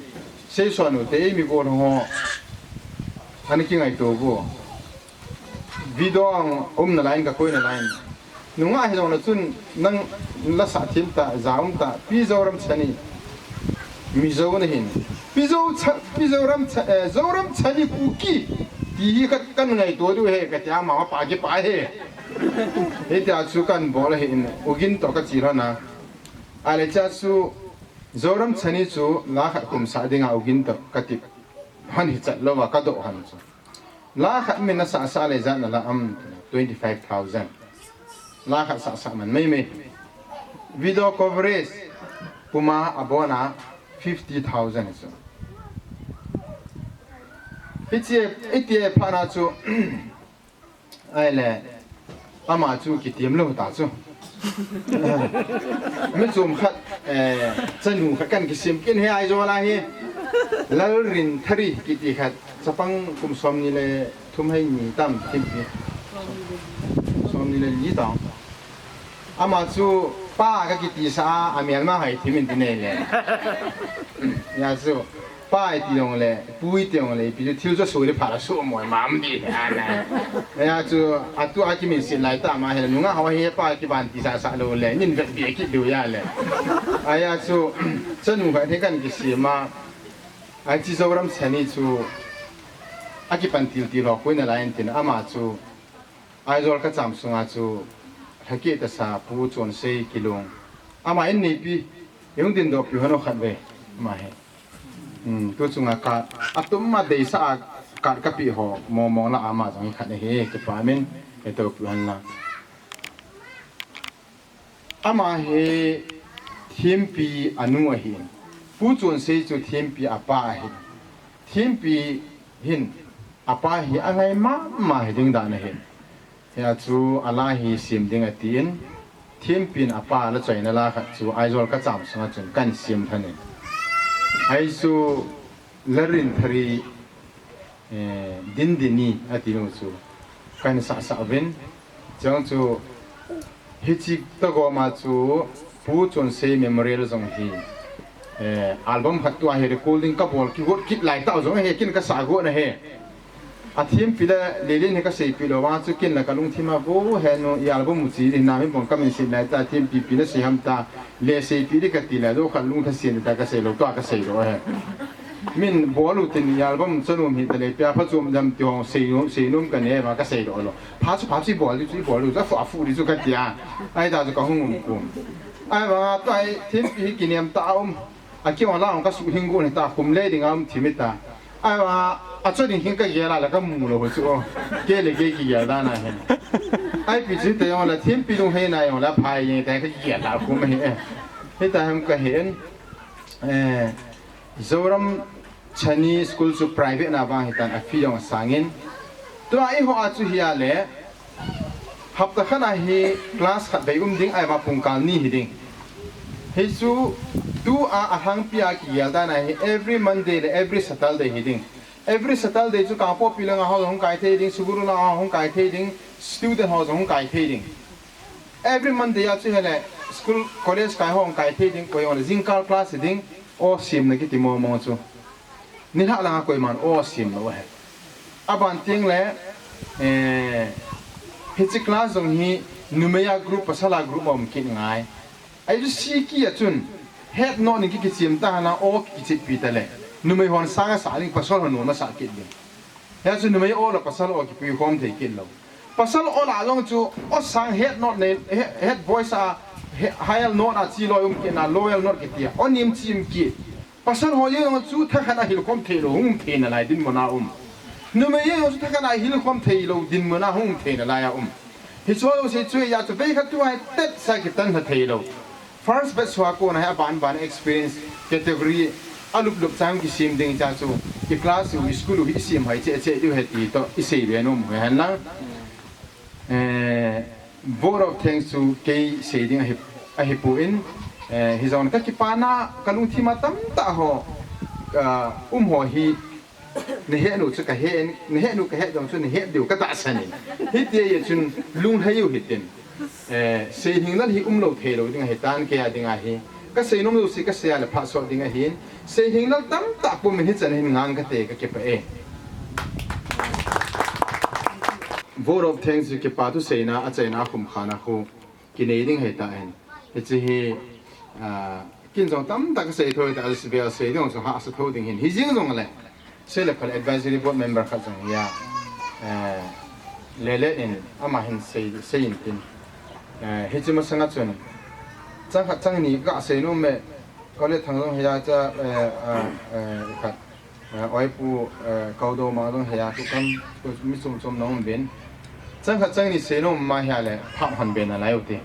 Sei suan u te, ei mi bol ho. Ani kingaito bu. Video ang um na line ka koi na line. Nunga hi jong la chun nang la sa thim ta, za um ta, Pi Zoram Chani. Mizo na hin. Pi Zo Cha-, Pi Zoram Cha-, eh, Zoram Chani Kuki. Ti hi ka kan ngaito diu he, ka tia ma pa ki pa he. Hitia chu kan bol ahi in, ugin to ka chi lhon a. Ahile cha chu Zoram Chani chu la khat khum sa ding a ugin to ka ti. Han hi chat lou va ka doh han chu. La khat min a sa sa le jan a la am twenty five thousand. La khat sa sa man mai mai. Video coverage puma abona fifty thousand chu. Hiche, hitia pha na chu, ahile, ama chu kitiem lou ta chu. Mi chom khat, eh, chanu khat kan kisem kit in he Aizawl a hi. Lalrinthari kiti khat. Chapang kum som ni le thum hei ni tam thim pi. Som ni le li tong. Ama chu pa ka kiti sa a, a mel ma hai thim in ti nei le. Ya chu. Pa i ti jong le, pu i ti jong le, ipi chu thil chu suri pha la su mo mam di ana. Ya chu, atu a kimin sin lai ta ma he, nunga ho he pa kiban ti sa sa lou le, nin vet bi ki du ya le. Aya chu, chanu khat hi kan kisem a, a chi Zoram Chani chu, a kipan til til ho koi na lai in tin ama chu, Aizawl ka cham sunga chu, lhakeh tasa Pu Chonsei Kilung. Ama in neipi, i hung din doh piu hon o khat ve, ama he. Hmm, tu chunga ka, atum ma deisa a ka, ka pi ho, mo mo la ama jong khat ahi, kipa min, e to pu han la. Ama hi Thimpi anu ahi. Pu Chonsei chu Thimpi apa ahi. Thimpi hin apa hi angai mama hi ding dan ahi. Hia chu a la hi sem ding atin, Thimpin apa la choina la khat chu Aizawl ka cham sunga chun kan sem thanin. Ai chu Lalrinthari, eh, Dindini ati nu chu kan sa sa uvin. Chang chu hichi ta goma chu Pu Chonsei Memorial jong hi, eh, album khat tua hi recording ka bol kigot kit lai ta jong he kin ka sa got na he. A Thimpi le Lilin hi ka seipi lou vang chu kin la ka lungthim a vo he nu i album u chi di na mi bong ka min sei lai ta Thimpi pi na sei ham ta le seipi di ka ti la do ka lung tha sin ta ka sei lou to ka sei lou he. Min bol u tin i album chanu mi ta le pia pha chum dam ti hong sei nu, sei num ka ne ma ka sei lou lou. Pha chu pha chu i bol di chu i bol di chu a fu a fu di chu ka ti a. Ai ta chu ka hung um kum. Ai vang a to ai Thimpi hi kinem ta um. A ki ong la ong ka su hing gu ni ta kum le ding a um thim i ta. Ai wa, a chu ding hing ka gel a la ka mu lou chu o. Ke le ke ki gel da na he. Ai pi chu te ong la Thimpi lung he na ong la phai ye te ka gel la kum he. He ta hem ka he en. Eh, Zoram Chani School chu private na vang hi tan a fee ong sangin. Tua i ho a chu hi a le. Hapta khat a hi class khat vei um ding, ai ma pungkal ni hi ding. Hi chu tu a a hangpi a kigel dan a hi every Monday le every Saturday hi ding. Every Saturday chu Kangpokpi langa ho hung kai thei ding, Suguru langa ho hung kai thei ding, student ho hung kai thei ding. Every Monday a chu hele school college kai ho hung kai thei ding, koi ole jingkal class hi ding, o sim na kiti mo mo chu. Nilhah langa koiman o sim lou ahi. Aban teng le, eh, hichi class jong hi numei a group, pasal a group a um kit ngai. Ai chu siki a chun, het no ning ki kichim ta hana o ki kichit pi ta le. Numei hon sang a sa ling pasal hon no na sa kit ling. He chu numei o la pasal o ki pui khom thei kit lou. Pasal o la jong chu o sang het no nei, het, het voice a, het, higher note a chi lou um kit na lower note ki tia. O nim chim kit. Pasal ho jeng chu thakhat a hilkhom thei lou, hung thei nalai dinmun a um. Numei jeng chu thakhat a hilkhom thei lou, dinmun a hung thei nalai a um. Hichu ho jouse chu ja chu vei khat tu a hi tet sa kitan lha thei lou. First batch ho a kona hi aban ban experience category a lup lup chang kisem ding cha chu. I class u, i school u hi i sem hai che che diu he ti to i sei ve nom u hen lang. Eh, vote of thanks chu kei sei ding ahi, ahi pu in, Eh, hijong ka kipana, ka lungthima tamtah ho, ah, um ho hi, nahet nu chu kahe, nahet nu kahet jong chu nahet diu katahsan in. Hitia chun lunglhai u hitin. Eh, Seihing lal hi umlou theilou ding ahitan, kei a ding ahi. Kasei nom jouse kasei a le phat sot ding ahin. Seihing lal tamtah pumin hichan hin ngang kate, kakipah e. Vote of thanks hi kipa thuseina, achaina khumkhana khu kinei ding ahitan. Hiche hi, ah, kin jong tamtah kasei thou ta, asei ding jong hahsa thou ding hin. Hijeng jongle, Sei le phal advisory board member khat jong hi a, eh, Lele in ama hin sei, sei intin. Eh, hiche masanga chun, chang khat chang ni kasei nom e, Kole Thang jong hi a cha, eh, eh, eh, khat, eh, Oipu, eh, Kaudoma jong hi a, tukam, mi chom chom na um uvin. Chang khat chang ni sei nom ma hi a le, phap han be nalai u ti.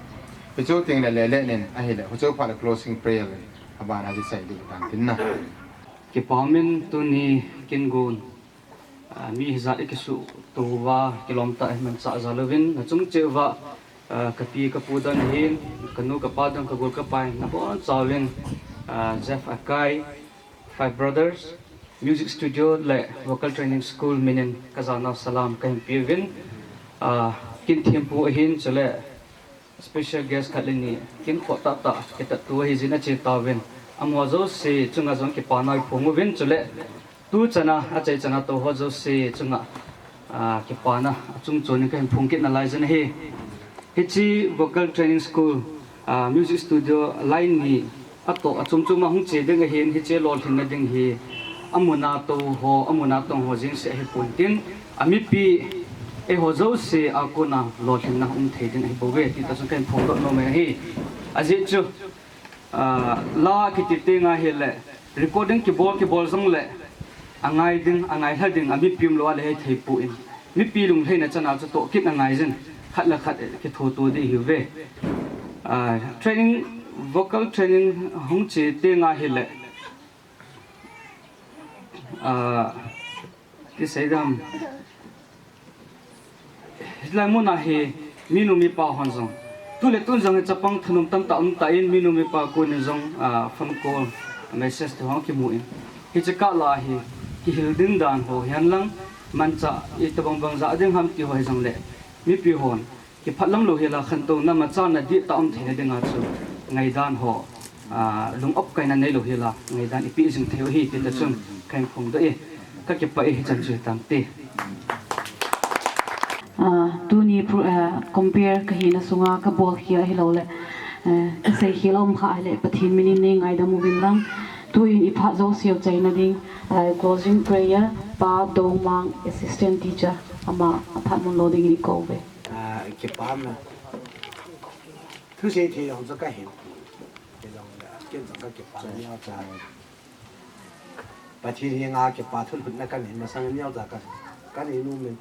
Hichu teng le Lele in, ahile, hichu phat le closing prayer le, abana kisei ding tan tin na. Kipa umin tuni kin gon, ah, mi hijat i kisuhto uva, kilom tah manchah jal uvin, nachung cheh uva, ah, kapi kapu dan hin, kanu kapa dan, kagol kapai, nabonchauvin, ah, Jeff Akai, Five Brothers Music Studio le Vocal Training School minin kajanau salam kahin pe uvin, ah, kin thempu ahin, chule special guest khat le ni, kin khoh tahtah, kitattu ahi jeh in ache tauvin. Amaho jouse chunga jong kipana iphong uvin, chule tuchana, achai chana tou ho jouse chunga, ah, kipana achung chonin kahin phong kit nalai jin ahi. Hiche Vocal Training School, ah, Music Studio line ni atoh achom chom a hung che ding ahin, hiche lolhinna ding hi, amuna tou ho, amuna tong ho jeng seh ahipon tin, amipi, eiho jouse a kona lolhinna um thei ding ahi bouve, ti toh chun kahin phongdoh nom e ahi. Ajeh chu, ah, la kiti teng ahile, recording kibol, kibol jongle, angai ding, angailha ding, amipi umlou a le hithei poi. Mipi lunglhaina chana chu tohkit angai jin, khat le khat, eh, kithoto ding ahiuve. Ah, training, vocal training hung che teng ahile, ah, ti sei dam. Hilai muna hi, minu mipa hon jong, tu le tun jong hi chapang thanom tamtah um tan, minu mipa konin jong, ah, phone call, message te ho kimun. Hiche kah la hi, kihil ding dan ho hihen lang, manchah itobang bang jah ding ham ti ho hijongle, mipi hon kiphatlam louhel a khantouna machana dihtah um theina dinga chu ngaidan ho, ah, lung opkaina neilou hel a ngaidan ipeh jing thei u ahi, ti toh chun kahin phongdoh e, kakipah e, hichan chu hitante. Ah, tuni pro-, ah, compare kahina sunga kabol khel ahilouleh, eh, kasei khel a um kha ahile Pathen minin nei ngaidam uvin lang. Tuin iphat jouseu chaina ding, ah, closing prayer, Pa Doumang, Assistant Teacher, ama aphat mun lo dingin ikou uve. Ah, kipah e. Thusei thei jong chu kahin. Kei jong le, kei jong kakipah neocha. Pathen henga kipa thulhutna kahin masang neocha ka, kahin umin.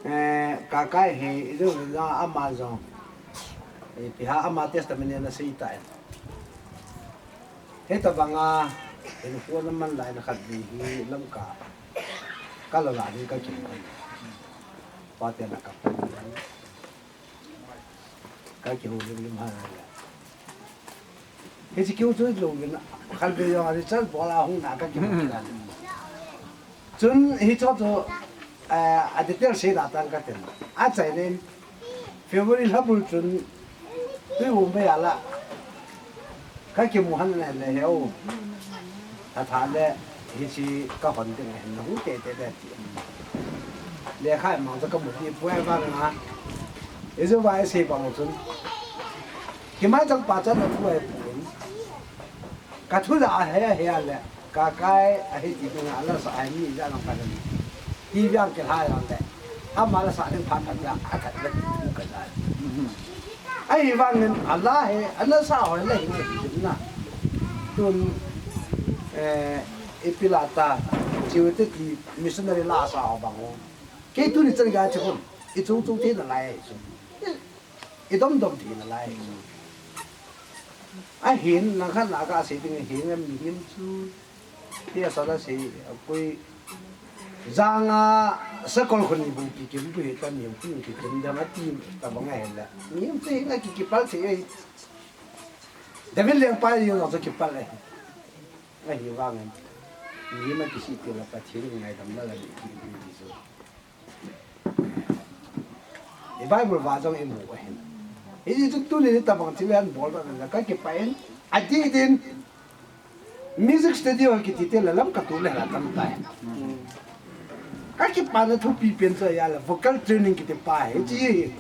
Eh, Kakai hi, ijong le ama jong, eh, ipi ham ama testimony ana sei tan. Hitobanga, hinkho ana man laina khatvei hi Lamka kalo la ding kakimu. Pate la kapan. Kakihou lim lim ha le. Hiche kiu chu lou vin, khatvei jong a Richard bol a hung na kakihou tan. Chun hicho chu, eh, a detail sei da tan katin. Achaina in February lha bul chun Tuibumbei a la kakimu han le le heu. Atha le hiche kahon ding ahin, nahung tete le ti. Lekha mang chu kamu ti poi vang a. Ijou vai sei bang chun. Kimai chang pa chan na thu ai pun. Kathu la ahe ahe le, Kakai ahi ti dinga ala sa ai mi ja nang pa le. Ti biang ke hai le. Ama la sa ding phat phat la, a khat le ti ka ja. Ahivangin ala hi, ana sa ho le hi na. Tun, eh, ipi la ta, chiu te ti missionary la sa ho bang ho. Kei tuni chan ga chi khun, ichu chu te nalai chu. Idom dom thei nalai. Ahin, nang khat na kasei ding ahin, mihem chu. Ti asa la sei, akoi. Janga, sakol khun ni bu kikim bu hi ta mihem khun kikim dang ati tabang ahile. Mihem chu hi na kikipal thei ahi. David lengpa jong chu kipah e. Ahivangin, mi ma kisih teng le Pathen ngaidam la la ni ki ni chu. I Bible va jong i mu ahin. Hichu tuni ni tabang thil ahin bol ba la ka kipah in. Adeh din music studio kiti te la lam ka tu le la tam tai. Ka kipana thupi pen chu ahile vocal training kiti pa hi chi.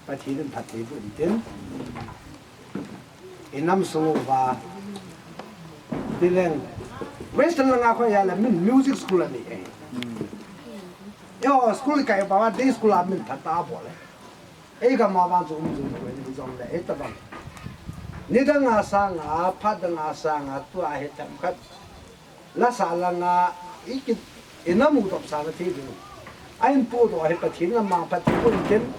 Pathen in phatthei boh in tin. I nam sung uva. Tileng. Western langa khu ahile min music school anei e. Eiho school kai uva day school a min phatah a bol e. Ei gam a vang chu um jing poi, hijongle, hitabang. Nidang a sanga, phat dang a sanga, tua hi themkhat. Lasa langa, i ki, i nam u topsang thei ding. A in pudoh hi Pathen lam a phatthei boh in tin.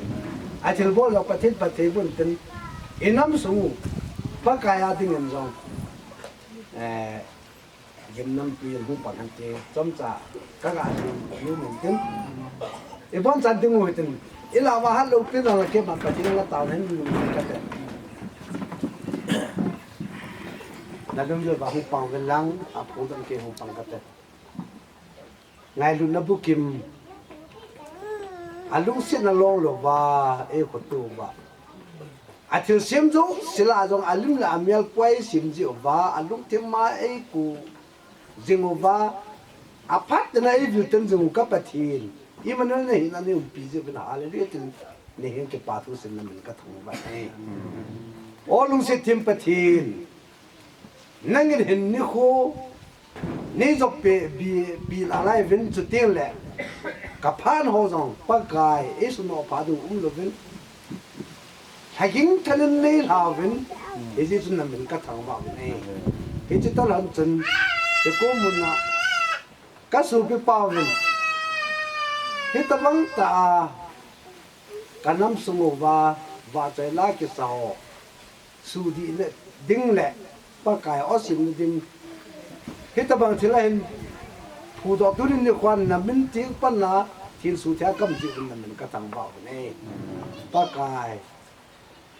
A thilbol jong Pathen phatthei boh in tin. I nam sung u, Pakai a dingin jong. Eh, Gimnamtui in hung pang hen ti, chomcha, ka ga sim, sim in tin. I bonchan ding u hitin, i lah uva hat lou pi lang la kei ban Pathen nga tao hen lung kate. Na lung jol uva hung pang uvin lang, a phu dam kei hung pang kate. Ngailutna bukim, a lungsetna long lou uva, ei khoto uva. A thilsem jouse lah a jong a lim le a mel koi sim jeh uva, a lungthim a ei ku jing uva, a phat tena ei vil ten jing u ka Pathen. Emmanuel na hina nei umpi jeh uvin hallelujah tin nei hin kipa thu sim na min ka thangvah e. O lungset them Pathen. Nangin hin nikho, nei jop pe, bi, bi la lai uvin chuteng le, ka phat ho jong, Pakai, ei sunoh pha ding um louvin, lhaging thanin nei lha uvin, hiche chun na min ka thangvah uvin e. Hiche tah lhon chun, hiche ko mun a, ka sopi pa uvin, hitabang tah a, ka nam sung uva, vahchoi la kisa ho, sudih na ding le, Pakai o sim na ding. Hitabang thil ahin, phudoh tunin nikho a na min theng pan a, thil suthia kam jeh uvin na min ka thangvah uvin e. Pakai.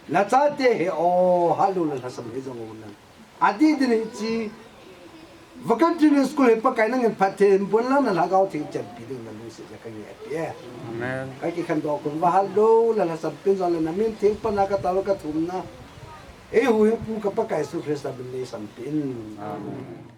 Na chate hi o, halu le lhasam hi jong u nan. Adeh din hiche, Vocal Training School hi Pakai nangin phatthei in bon lang na lhagao theng chanpi ding na lungset le ka nge api e. Amen. Ka kikhandoh kum uva halu le lhasam pin jong le na min theng pan a ka tao ka thum na. Ei huhhingpu ka Pakai Jesu Christa min nei sampi in. Amen.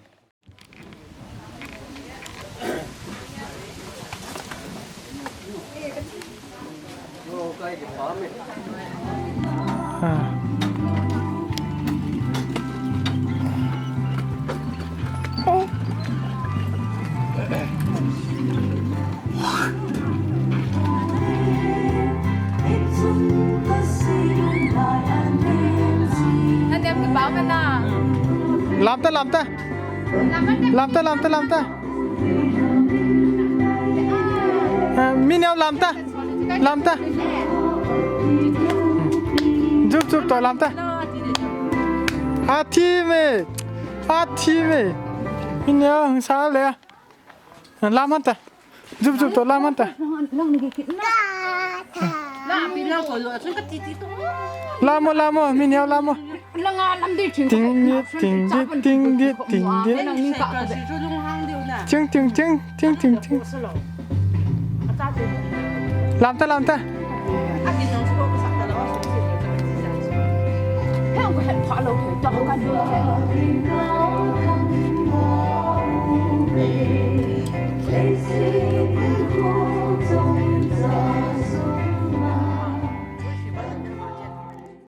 Lamta, lamta. Lamta, lamta, lamta. Eh, mi neo lamta. Lamta. Jup, jup to lamta. Athi me. Athi me. Mi neo sa le. Lamta. Jup, jup to lamta. Lamo, lamo, mi neo lamo. Ting di, ting di, ting di, ting di. Ting, ting, ting, ting, ting, ting. Lamta, lamta.